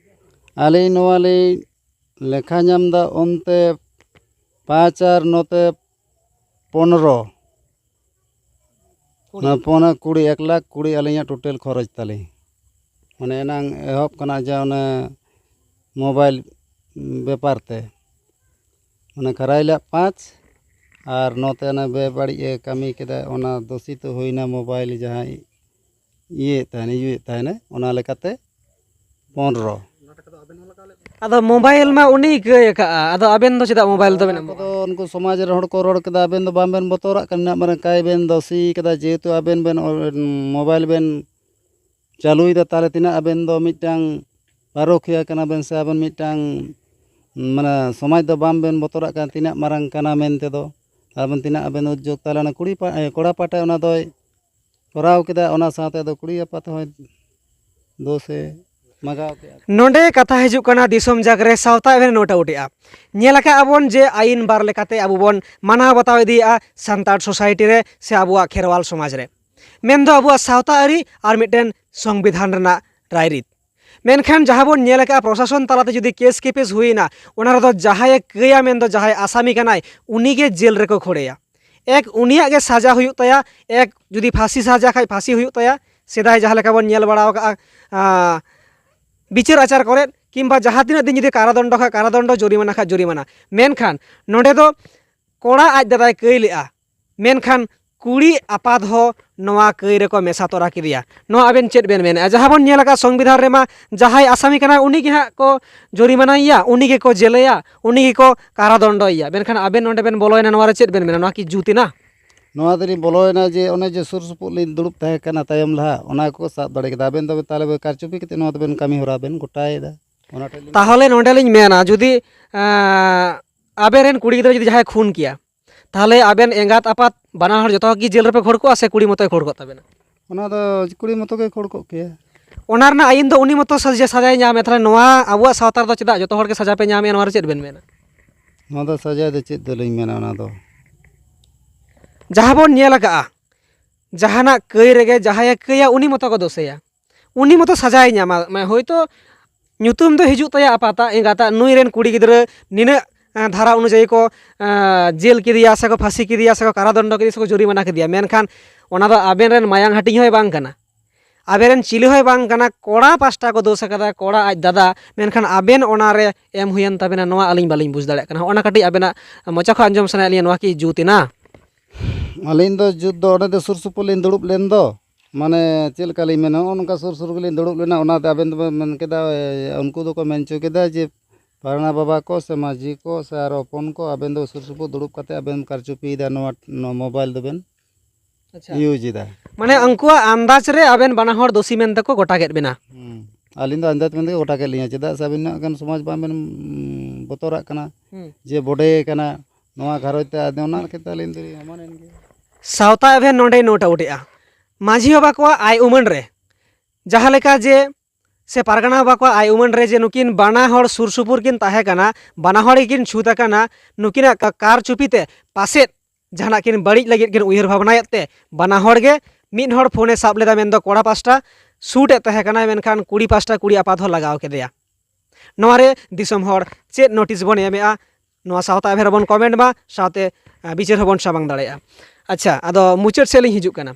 ᱟᱹᱞᱤᱧ ᱱᱚᱣᱟ ᱞᱤᱧ ᱞᱮᱠᱷᱟ ᱧᱟᱢ ᱮᱫᱟ ᱚᱱᱛᱮ ᱯᱟᱸᱪ ᱟᱨ ᱱᱚᱛᱮ ᱯᱚᱱᱨᱚ, ᱚᱱᱟ ᱯᱚᱱᱮ ᱠᱩᱲᱤ, ᱮᱠ ᱞᱟᱠᱷ ᱠᱩᱲᱤ ᱟᱹᱞᱤᱧᱟᱜ ᱴᱳᱴᱟᱞ ᱠᱷᱚᱨᱚᱪ ᱛᱟᱹᱞᱤᱧ᱾ ᱢᱟᱱᱮ ᱮᱱᱟᱝ ᱮᱦᱚᱵ ᱠᱟᱱᱟ ᱡᱮ ᱚᱱᱮ ᱢᱳᱵᱟᱭᱤᱞ ᱵᱮᱯᱟᱨ ᱛᱮ, ᱚᱱᱮ ᱠᱷᱟᱨᱟᱭᱞᱟᱜ ᱯᱟᱸᱪ ᱟᱨ ᱱᱚᱛᱮ ᱚᱱᱮ ᱵᱮᱵᱟᱹᱲᱤᱡ ᱮ ᱠᱟᱹᱢᱤ ᱠᱮᱫᱟ, ᱚᱱᱟ ᱫᱩᱥᱤᱛ ᱦᱩᱭᱱᱟ ᱢᱳᱵᱟᱭᱤᱞ ᱡᱟᱦᱟᱸᱭ ᱤᱭᱟᱹᱭᱮᱫ ᱛᱟᱦᱮᱱ, ᱤᱭᱩᱡᱮᱫ ᱛᱟᱦᱮᱱᱟ, ᱚᱱᱟ ᱞᱮᱠᱟᱛᱮ ᱯᱚᱱᱨᱚ᱾ ᱟᱫᱚ ᱢᱳᱵᱟᱭᱤᱞ ᱢᱟ ᱩᱱᱤᱭ ᱠᱟᱹᱭ ᱟᱠᱟᱫᱼᱟ, ᱟᱫᱚ ᱟᱵᱮᱱ ᱫᱚ ᱪᱮᱫᱟᱜ ᱢᱳᱵᱟᱭᱤᱞ ᱫᱚᱵᱮᱱ ᱚᱱᱟ ᱮᱢᱚᱜᱼᱟ? ᱠᱚᱫᱚ ᱩᱱᱠᱩ ᱥᱚᱢᱟᱡᱽ ᱨᱮᱱ ᱦᱚᱲ ᱠᱚ ᱨᱚᱲ ᱠᱮᱫᱟ, ᱟᱵᱮᱱ ᱫᱚ ᱵᱟᱝ ᱵᱮᱱ ᱵᱚᱛᱚᱨᱟᱜ ᱠᱟᱱᱟ, ᱩᱱᱟᱹᱜ ᱢᱟᱨᱟᱝ ᱠᱟᱭ ᱵᱮᱱ ᱫᱚᱥᱤ ᱠᱟᱫᱟ, ᱡᱮᱦᱮᱛᱩ ᱟᱵᱮᱱ ᱵᱮᱱ ᱢᱳᱵᱟᱭᱤᱞ ᱵᱮᱱ ᱪᱟᱹᱞᱩᱭᱮᱫᱟ, ᱛᱟᱦᱚᱞᱮ ᱛᱤᱱᱟᱹᱜ ᱟᱵᱮᱱ ᱫᱚ ᱢᱤᱫᱴᱟᱝ ᱯᱟᱹᱨᱩᱠᱷᱤᱭᱟᱹ ᱠᱟᱱᱟ ᱵᱮᱱ ᱥᱮ ᱟᱵᱮᱱ ᱢᱤᱫᱴᱟᱝ ᱢᱟᱱᱮ ᱥᱚᱢᱟᱡᱽ ᱫᱚ ᱵᱟᱝ ᱵᱮᱱ ᱵᱚᱛᱚᱨᱟᱜ ᱠᱟᱱᱟ ᱛᱤᱱᱟᱹᱜ ᱢᱟᱨᱟᱝ ᱠᱟᱱᱟ ᱢᱮᱱᱛᱮ ᱫᱚ, ᱟᱵᱮᱱ ᱛᱤᱱᱟᱹᱜ ᱟᱵᱮᱱ ᱩᱫᱽᱡᱳᱜᱽ, ᱛᱟᱦᱚᱞᱮ ᱚᱱᱟ ᱠᱩᱲᱤ ᱯᱟ-, ᱮ, ᱠᱚᱲᱟ ᱯᱟᱦᱴᱟ ᱚᱱᱟ ᱫᱚᱭ ᱠᱚᱨᱟᱣ ᱠᱮᱫᱟ, ᱚᱱᱟ ᱥᱟᱶᱛᱮ ᱟᱫᱚ ᱠᱩᱲᱤ ᱟᱯᱟᱛ ᱦᱚᱸᱭ ᱫᱳᱥᱮ ᱢᱟᱜᱟᱣ ᱠᱮᱫᱟ᱾ ᱱᱚᱰᱮ ᱠᱟᱛᱷᱟ ᱦᱤᱡᱩᱜ ᱠᱟᱱᱟ ᱫᱤᱥᱚᱢ ᱡᱟᱠ ᱨᱮ ᱥᱟᱶᱛᱟ ᱮᱵᱷᱮᱱ ᱱᱳᱴ ᱟᱣᱩᱴ ᱮᱜᱼᱟ᱾ ᱧᱮᱞ ᱟᱠᱟᱫ ᱟᱵᱚᱱ ᱡᱮ ᱟᱹᱭᱤᱱ ᱵᱟᱨ ᱞᱮᱠᱟᱛᱮ ᱟᱵᱚ ᱵᱚᱱ ᱢᱟᱱᱟᱣ ᱵᱟᱛᱟᱣ ᱤᱫᱤᱭᱮᱫᱼᱟ ᱥᱟᱱᱛᱟᱲ ᱥᱳᱥᱟᱭᱴᱤ ᱨᱮ ᱥᱮ ᱟᱵᱚᱣᱟᱜ ᱠᱷᱮᱨᱣᱟᱞ ᱥᱚᱢᱟᱡᱽ ᱨᱮ, ᱢᱮᱱᱫᱚ ᱟᱵᱚᱣᱟᱜ ᱥᱟᱶᱛᱟ ᱟᱹᱨᱤ ᱟᱨ ᱢᱤᱫᱴᱮᱱ ᱥᱚᱝᱵᱤᱫᱷᱟᱱ ᱨᱮᱱᱟᱜ ᱨᱟᱭᱨᱤᱛ᱾ ᱢᱮᱱᱠᱷᱟᱱ ᱡᱟᱦᱟᱸ ᱵᱚᱱ ᱧᱮᱞ ᱟᱠᱟᱫᱼᱟ ᱯᱨᱚᱥᱟᱥᱚᱱ ᱛᱟᱞᱟᱛᱮ ᱡᱩᱫᱤ ᱠᱮᱥ ᱠᱮᱯᱮᱥ ᱦᱩᱭᱮᱱᱟ, ᱚᱱᱟ ᱨᱮᱫᱚ ᱡᱟᱦᱟᱸᱭᱮ ᱠᱟᱹᱭᱟ ᱢᱮᱱᱫᱚ ᱡᱟᱦᱟᱸᱭ ᱟᱥᱟᱢᱤ ᱠᱟᱱᱟᱭ ᱩᱱᱤᱜᱮ ᱡᱮᱞ ᱨᱮᱠᱚ ᱠᱷᱳᱲᱮᱭᱟ᱾ ᱮᱠ ᱩᱱᱤᱭᱟᱜ ᱜᱮ ᱥᱟᱡᱟ ᱦᱩᱭᱩᱜ ᱛᱟᱭᱟ, ᱮᱠ ᱡᱩᱫᱤ ᱯᱷᱟᱸᱥᱤ ᱥᱟᱡᱟ ᱠᱷᱟᱡ ᱯᱷᱟᱸᱥᱤ ᱦᱩᱭᱩᱜ ᱛᱟᱭᱟ, ᱥᱮᱫᱟᱭ ᱡᱟᱦᱟᱸ ᱞᱮᱠᱟ ᱵᱚᱱ ᱧᱮᱞ ᱵᱟᱲᱟ ᱟᱠᱟᱫᱼᱟ, ᱟᱸ, ᱵᱤᱪᱟᱹᱨ ᱟᱪᱟᱨ ᱠᱚᱨᱮᱫ, ᱠᱤᱝᱵᱟ ᱡᱟᱦᱟᱸ ᱛᱤᱱᱟᱹᱜ ᱫᱤᱱ ᱡᱩᱫᱤ ᱠᱟᱨᱟᱫᱚᱱᱰᱚ ᱠᱷᱟᱡ ᱠᱟᱨᱟᱫᱚᱱᱰᱚ, ᱡᱩᱨᱤᱢᱟᱱᱟ ᱠᱷᱟᱡ ᱡᱩᱨᱤᱢᱟᱱᱟ᱾ ᱢᱮᱱᱠᱷᱟᱱ ᱱᱚᱰᱮ ᱫᱚ ᱠᱚᱲᱟ ᱟᱡ ᱫᱟᱫᱟᱭ ᱠᱟᱹᱭ ᱞᱮᱜᱼᱟ, ᱢᱮᱱᱠᱷᱟᱱ ᱠᱩᱲᱤ ᱟᱯᱟᱛ ᱦᱚᱸ ᱱᱚᱣᱟ ᱠᱟᱹᱭ ᱨᱮᱠᱚ ᱢᱮᱥᱟ ᱛᱚᱨᱟ ᱠᱮᱫᱮᱭᱟ᱾ ᱱᱚᱣᱟ ᱟᱵᱮᱱ ᱪᱮᱫ ᱵᱮᱱ ᱢᱮᱱᱮᱫᱼᱟ? ᱡᱟᱦᱟᱸ ᱵᱚᱱ ᱧᱮᱞ ᱟᱠᱟᱫ ᱥᱚᱝᱵᱤᱫᱷᱟᱱ ᱨᱮᱢᱟ ᱡᱟᱦᱟᱸᱭ ᱟᱥᱟᱢᱤ ᱠᱟᱱᱟᱭ ᱩᱱᱤ ᱜᱮ ᱦᱟᱸᱜ ᱠᱚ ᱡᱩᱨᱤᱢᱟᱱᱟᱭᱮᱭᱟ, ᱩᱱᱤ ᱜᱮᱠᱚ ᱡᱮᱞᱮᱭᱟ, ᱩᱱᱤ ᱜᱮᱠᱚ ᱠᱟᱨᱟᱫᱚᱱᱰᱚᱭᱮᱭᱟ᱾ ᱢᱮᱱᱠᱷᱟᱱ ᱟᱵᱮᱱ ᱱᱚᱰᱮ ᱵᱮᱱ ᱵᱚᱞᱚᱭᱮᱱᱟ, ᱱᱚᱣᱟ ᱨᱮ ᱪᱮᱫ ᱵᱮᱱ ᱢᱮᱱᱟ? ᱱᱚᱣᱟ ᱠᱤ ᱡᱩᱛ ᱮᱱᱟ? ᱱᱚᱣᱟ ᱫᱚᱞᱤᱧ ᱵᱚᱞᱚᱭᱮᱱᱟ ᱡᱮ ᱚᱱᱮ ᱡᱮ ᱥᱩᱨ ᱥᱩᱯᱩᱜ ᱞᱤᱧ ᱫᱩᱲᱩᱵ ᱛᱟᱦᱮᱸ ᱠᱟᱱᱟ ᱛᱟᱭᱚᱢ ᱞᱟᱦᱟ, ᱚᱱᱟ ᱠᱚ ᱥᱟᱵ ᱫᱟᱲᱮ ᱠᱮᱫᱟ᱾ ᱟᱵᱮᱱ ᱫᱚ ᱛᱟᱦᱚᱞᱮ ᱵᱮ ᱠᱟᱨᱪᱩᱯᱤ ᱠᱟᱛᱮ ᱱᱚᱣᱟ ᱫᱚᱵᱮᱱ ᱠᱟᱹᱢᱤ ᱦᱚᱨᱟ ᱵᱮᱱ ᱜᱚᱴᱟᱭᱮᱫᱟ᱾ ᱚᱱᱟ ᱴᱷᱮᱱ ᱞᱤᱧ ᱛᱟᱦᱚᱞᱮ ᱱᱚᱰᱮ ᱞᱤᱧ ᱢᱮᱱᱟ, ᱡᱩᱫᱤ, ᱟᱸ, ᱟᱵᱮᱱ ᱨᱮᱱ ᱠᱩᱲᱤ ᱜᱤᱫᱽᱨᱟᱹ ᱡᱩᱫᱤ ᱡᱟᱦᱟᱸᱭ ᱠᱷᱩᱱ ᱠᱮᱭᱟ, ᱛᱟᱦᱚᱞᱮ ᱟᱵᱮᱱ ᱮᱸᱜᱟᱛ ᱟᱯᱟᱛ ᱵᱟᱱᱟ ᱦᱚᱲ ᱡᱚᱛᱚ ᱜᱮ ᱡᱮᱞ ᱨᱮᱯᱮ ᱠᱷᱳᱲ ᱠᱚᱜᱼᱟ ᱥᱮ ᱠᱩᱲᱤ ᱢᱚᱛᱚᱭ ᱠᱷᱳᱲ ᱠᱚᱜ ᱛᱟᱵᱮᱱᱟ? ᱚᱱᱟ ᱫᱚ ᱠᱩᱲᱤ ᱢᱚᱛᱚ ᱜᱮ ᱠᱷᱳᱲ ᱠᱚᱜ ᱠᱮᱭᱟ᱾ ᱚᱱᱟ ᱨᱮᱱᱟᱜ ᱟᱹᱭᱤᱱ ᱫᱚ ᱩᱱᱤ ᱢᱚᱛᱚ ᱥᱟᱡᱟ-, ᱥᱟᱡᱟᱭ ᱧᱟᱢᱮ, ᱛᱟᱦᱚᱞᱮ ᱱᱚᱣᱟ ᱟᱵᱚᱣᱟᱜ ᱥᱟᱶᱛᱟ ᱨᱮᱫᱚ ᱪᱮᱫᱟᱜ ᱡᱚᱛᱚ ᱦᱚᱲ ᱜᱮ ᱥᱟᱡᱟ ᱯᱮ ᱧᱟᱢᱮᱜᱼᱟ, ᱱᱚᱣᱟ ᱨᱮ ᱪᱮᱫ ᱵᱮᱱ ᱢᱮᱱᱟ? ᱱᱚᱣᱟ ᱫᱚ ᱥᱟᱡᱟ ᱫᱚ ᱪᱮᱫ ᱫᱚᱞᱤᱧ ᱢᱮᱱᱟ, ᱚᱱᱟ ᱫᱚ ᱡᱟᱦᱟᱸ ᱵᱚᱱ ᱧᱮᱞ ᱟᱠᱟᱜᱼᱟ, ᱡᱟᱦᱟᱱᱟᱜ ᱠᱟᱹᱭ ᱨᱮᱜᱮ ᱡᱟᱦᱟᱸᱭᱮ ᱠᱟᱹᱭᱟ ᱩᱱᱤ ᱢᱚᱛᱚ ᱠᱚ ᱫᱳᱥᱮᱭᱟ, ᱩᱱᱤ ᱢᱚᱛᱚ ᱥᱟᱡᱟᱭ ᱧᱟᱢᱟ᱾ ᱢᱟᱱᱮ ᱦᱳᱭᱛᱳ ᱧᱩᱛᱩᱢ ᱫᱚ ᱦᱤᱡᱩᱜ ᱛᱟᱭᱟ ᱟᱯᱟᱛᱟᱜ ᱮᱸᱜᱟᱛᱟᱜ, ᱱᱩᱭ ᱨᱮᱱ ᱠᱩᱲᱤ ᱜᱤᱫᱽᱨᱟᱹ ᱱᱤᱱᱟᱹᱜ, ᱮᱸ, ᱫᱷᱟᱨᱟ ᱚᱱᱩᱡᱟᱭᱤ ᱠᱚ, ᱮᱸ, ᱡᱮᱞ ᱠᱮᱫᱮᱭᱟ ᱥᱮᱠᱚ ᱯᱷᱟᱸᱥᱤ ᱠᱮᱫᱮᱭᱟ ᱥᱮᱠᱚ ᱠᱟᱨᱟᱫᱚᱱᱰᱚ ᱠᱮᱫᱮᱭᱟ ᱥᱮᱠᱚ ᱡᱩᱨᱤᱢᱟᱱᱟ ᱠᱮᱫᱮᱭᱟ, ᱢᱮᱱᱠᱷᱟᱱ ᱚᱱᱟ ᱫᱚ ᱟᱵᱮᱱ ᱨᱮᱱ ᱢᱟᱭᱟᱝ ᱦᱟᱹᱴᱤᱧ ᱦᱚᱸᱭ ᱵᱟᱝ ᱠᱟᱱᱟ, ᱟᱵᱮᱱ ᱨᱮᱱ ᱪᱤᱞᱤ ᱦᱚᱸᱭ ᱵᱟᱝ ᱠᱟᱱᱟ, ᱠᱚᱲᱟ ᱯᱟᱥᱴᱟ ᱠᱚ ᱫᱳᱥ ᱟᱠᱟᱫᱟ, ᱠᱚᱲᱟ ᱟᱡ ᱫᱟᱫᱟ, ᱢᱮᱱᱠᱷᱟᱱ ᱟᱵᱮᱱ ᱚᱱᱟ ᱨᱮ ᱮᱢ ᱦᱩᱭᱮᱱ ᱛᱟᱵᱮᱱᱟ, ᱱᱚᱣᱟ ᱟᱹᱞᱤᱧ ᱵᱟᱹᱞᱤᱧ ᱵᱩᱡᱽ ᱫᱟᱲᱮᱭᱟᱜ ᱠᱟᱱᱟ᱾ ᱦᱚᱸᱜᱼᱚ ᱱᱟ ᱠᱟᱹᱴᱤᱡ ᱟᱵᱮᱱᱟᱜ ᱢᱚᱪᱟ ᱠᱷᱚᱱ ᱟᱸᱡᱚᱢ ᱥᱟᱱᱟᱭᱮᱫ ᱞᱤᱧᱟ, ᱱᱚᱣᱟ ᱠᱤ ᱡᱩᱛ ᱮᱱᱟ? ᱟᱹᱞᱤᱧ ᱫᱚ ᱡᱩᱛ ᱫᱚ ᱚᱸᱰᱮ ᱫᱚ ᱥᱩᱨ ᱥᱩᱯᱩᱨ ᱞᱤᱧ ᱫᱩᱲᱩᱵ ᱞᱮᱱ ᱫᱚ, ᱢᱟᱱᱮ ᱪᱮᱫ ᱞᱮᱠᱟ ᱞᱤᱧ ᱢᱮᱱᱟ, ᱱᱚᱜᱼᱚ ᱱᱚᱝᱠᱟ ᱥᱩᱨ ᱥᱩᱨ ᱜᱮᱞᱤᱧ ᱫᱩᱲᱩᱵ ᱞᱮᱱᱟ, ᱚᱱᱟᱛᱮ ᱟᱵᱮᱱ ᱫᱚᱵᱮᱱ ᱢᱮᱱ ᱠᱮᱫᱟ, ᱮ, ᱩᱱᱠᱩ ᱫᱚᱠᱚ ᱢᱮᱱ ᱦᱚᱪᱚ ᱠᱮᱫᱟ ᱡᱮ ᱯᱟᱨᱜᱟᱱᱟ ᱵᱟᱵᱟ ᱠᱚ ᱥᱮ ᱢᱟᱹᱡᱷᱤ ᱠᱚ ᱥᱮ ᱟᱨ ᱦᱚᱯᱚᱱ ᱠᱚ, ᱟᱵᱮᱱ ᱫᱚ ᱥᱩᱨ ᱥᱩᱯᱩᱨ ᱫᱩᱲᱩᱵ ᱠᱟᱛᱮ ᱟᱵᱮᱱ ᱠᱟᱨᱪᱩᱯᱤᱭᱮᱫᱟ ᱱᱚᱣᱟ, ᱱᱚᱣᱟ ᱢᱳᱵᱟᱭᱤᱞ ᱫᱚᱵᱮᱱ ᱟᱪᱪᱷᱟ᱾ ᱤᱭᱩᱡᱽ ᱮᱫᱟ᱾ ᱢᱟᱱᱮ ᱩᱱᱠᱩᱣᱟᱜ ᱟᱱᱫᱟᱡᱽ ᱨᱮ ᱟᱵᱮᱱ ᱵᱟᱱᱟ ᱦᱚᱲ ᱫᱳᱥᱤ ᱢᱮᱱᱛᱮ ᱠᱚ ᱜᱚᱴᱟ ᱠᱮᱫ ᱵᱮᱱᱟ᱾ ᱦᱩᱸ᱾ ᱟᱹᱞᱤᱧ ᱫᱚ ᱟᱱᱫᱟᱡᱽ ᱢᱮᱱᱛᱮ ᱜᱮ ᱜᱚᱴᱟ ᱠᱮᱫ ᱞᱤᱧᱟ, ᱪᱮᱫᱟᱜ ᱥᱮ ᱟᱹᱵᱤᱱᱟᱜ ᱜᱟᱱ ᱥᱚᱢᱟᱡᱽ ᱵᱟᱝ ᱵᱮᱱ, ᱩᱸ, ᱵᱚᱛᱚᱨᱟᱜ ᱠᱟᱱᱟ ᱦᱩᱸ᱾ ᱡᱮ ᱵᱚᱰᱮ ᱠᱟᱱᱟ ᱱᱚᱣᱟ ᱜᱷᱟᱨᱚᱸᱡᱽ ᱛᱮ, ᱟᱫᱚ ᱚᱱᱟ ᱠᱷᱟᱹᱛᱤᱨ ᱟᱹᱞᱤᱧ ᱫᱚᱞᱤᱧ ᱮᱢᱟᱱ ᱮᱱ ᱜᱮ᱾ ᱥᱟᱶᱛᱟ ᱮᱵᱷᱮᱱ ᱱᱚᱰᱮᱭ ᱱᱳᱴ ᱟᱣᱩᱴ ᱮᱫᱼᱟ᱾ ᱢᱟᱹᱡᱷᱤ ᱵᱟᱵᱟ ᱠᱚᱣᱟᱜ ᱟᱭ ᱩᱢᱟᱹᱱ ᱨᱮ ᱡᱟᱦᱟᱸ ᱞᱮᱠᱟ ᱡᱮ ᱥᱮ ᱯᱟᱨᱜᱟᱱᱟ ᱵᱟᱵᱟ ᱠᱚᱣᱟᱜ ᱟᱭ ᱩᱢᱟᱹᱱ ᱨᱮ ᱡᱮ ᱱᱩᱠᱤᱱ ᱵᱟᱱᱟ ᱦᱚᱲ ᱥᱩᱨ ᱥᱩᱯᱩᱨ ᱠᱤᱱ ᱛᱟᱦᱮᱸ ᱠᱟᱱᱟ, ᱵᱟᱱᱟ ᱦᱚᱲ ᱜᱮᱠᱤᱱ ᱪᱷᱩᱛ ᱟᱠᱟᱱᱟ, ᱱᱩᱠᱤᱱᱟᱜ ᱠᱟ-, ᱠᱟᱨ ᱪᱩᱯᱤ ᱛᱮ ᱯᱟᱥᱮᱫ ᱡᱟᱦᱟᱱᱟᱜ ᱠᱤᱱ ᱵᱟᱹᱲᱤᱡ ᱞᱟᱹᱜᱤᱫ ᱠᱤᱱ ᱩᱭᱦᱟᱹᱨ ᱵᱷᱟᱵᱽᱱᱟᱭᱮᱫ ᱛᱮ ᱵᱟᱱᱟ ᱦᱚᱲ ᱜᱮ ᱢᱤᱫ ᱦᱚᱲ ᱯᱷᱳᱱᱮ ᱥᱟᱵ ᱞᱮᱫᱟ, ᱢᱮᱱᱫᱚ ᱠᱚᱲᱟ ᱯᱟᱥᱴᱟ ᱥᱩᱴ ᱮᱫ ᱛᱟᱦᱮᱸ ᱠᱟᱱᱟᱭ, ᱢᱮᱱᱠᱷᱟᱱ ᱠᱩᱲᱤ ᱯᱟᱥᱴᱟ ᱠᱩᱲᱤ ᱟᱯᱟᱛ ᱦᱚᱸ ᱞᱟᱜᱟᱣ ᱠᱮᱫᱮᱭᱟ᱾ ᱱᱚᱣᱟ ᱨᱮ ᱫᱤᱥᱚᱢ ᱦᱚᱲ ᱪᱮᱫ ᱱᱳᱴᱤᱥ ᱵᱚᱱ ᱮᱢᱮᱜᱼᱟ, ᱱᱚᱣᱟ ᱥᱟᱶᱛᱟ ᱮᱵᱷᱮᱱ ᱨᱮᱵᱚᱱ ᱠᱚᱢᱮᱱᱴ ᱢᱟ, ᱥᱟᱶᱛᱮ, ᱟᱸ, ᱵᱤᱪᱟᱹᱨ ᱦᱚᱸᱵᱚᱱ ᱥᱟᱢᱟᱝ ᱫᱟᱲᱮᱭᱟᱜᱼᱟ᱾ ᱟᱪᱪᱷᱟ, ᱟᱫᱚ ᱢᱩᱪᱟᱹᱫ ᱥᱮᱫ ᱞᱤᱧ ᱦᱤᱡᱩᱜ ᱠᱟᱱᱟ᱾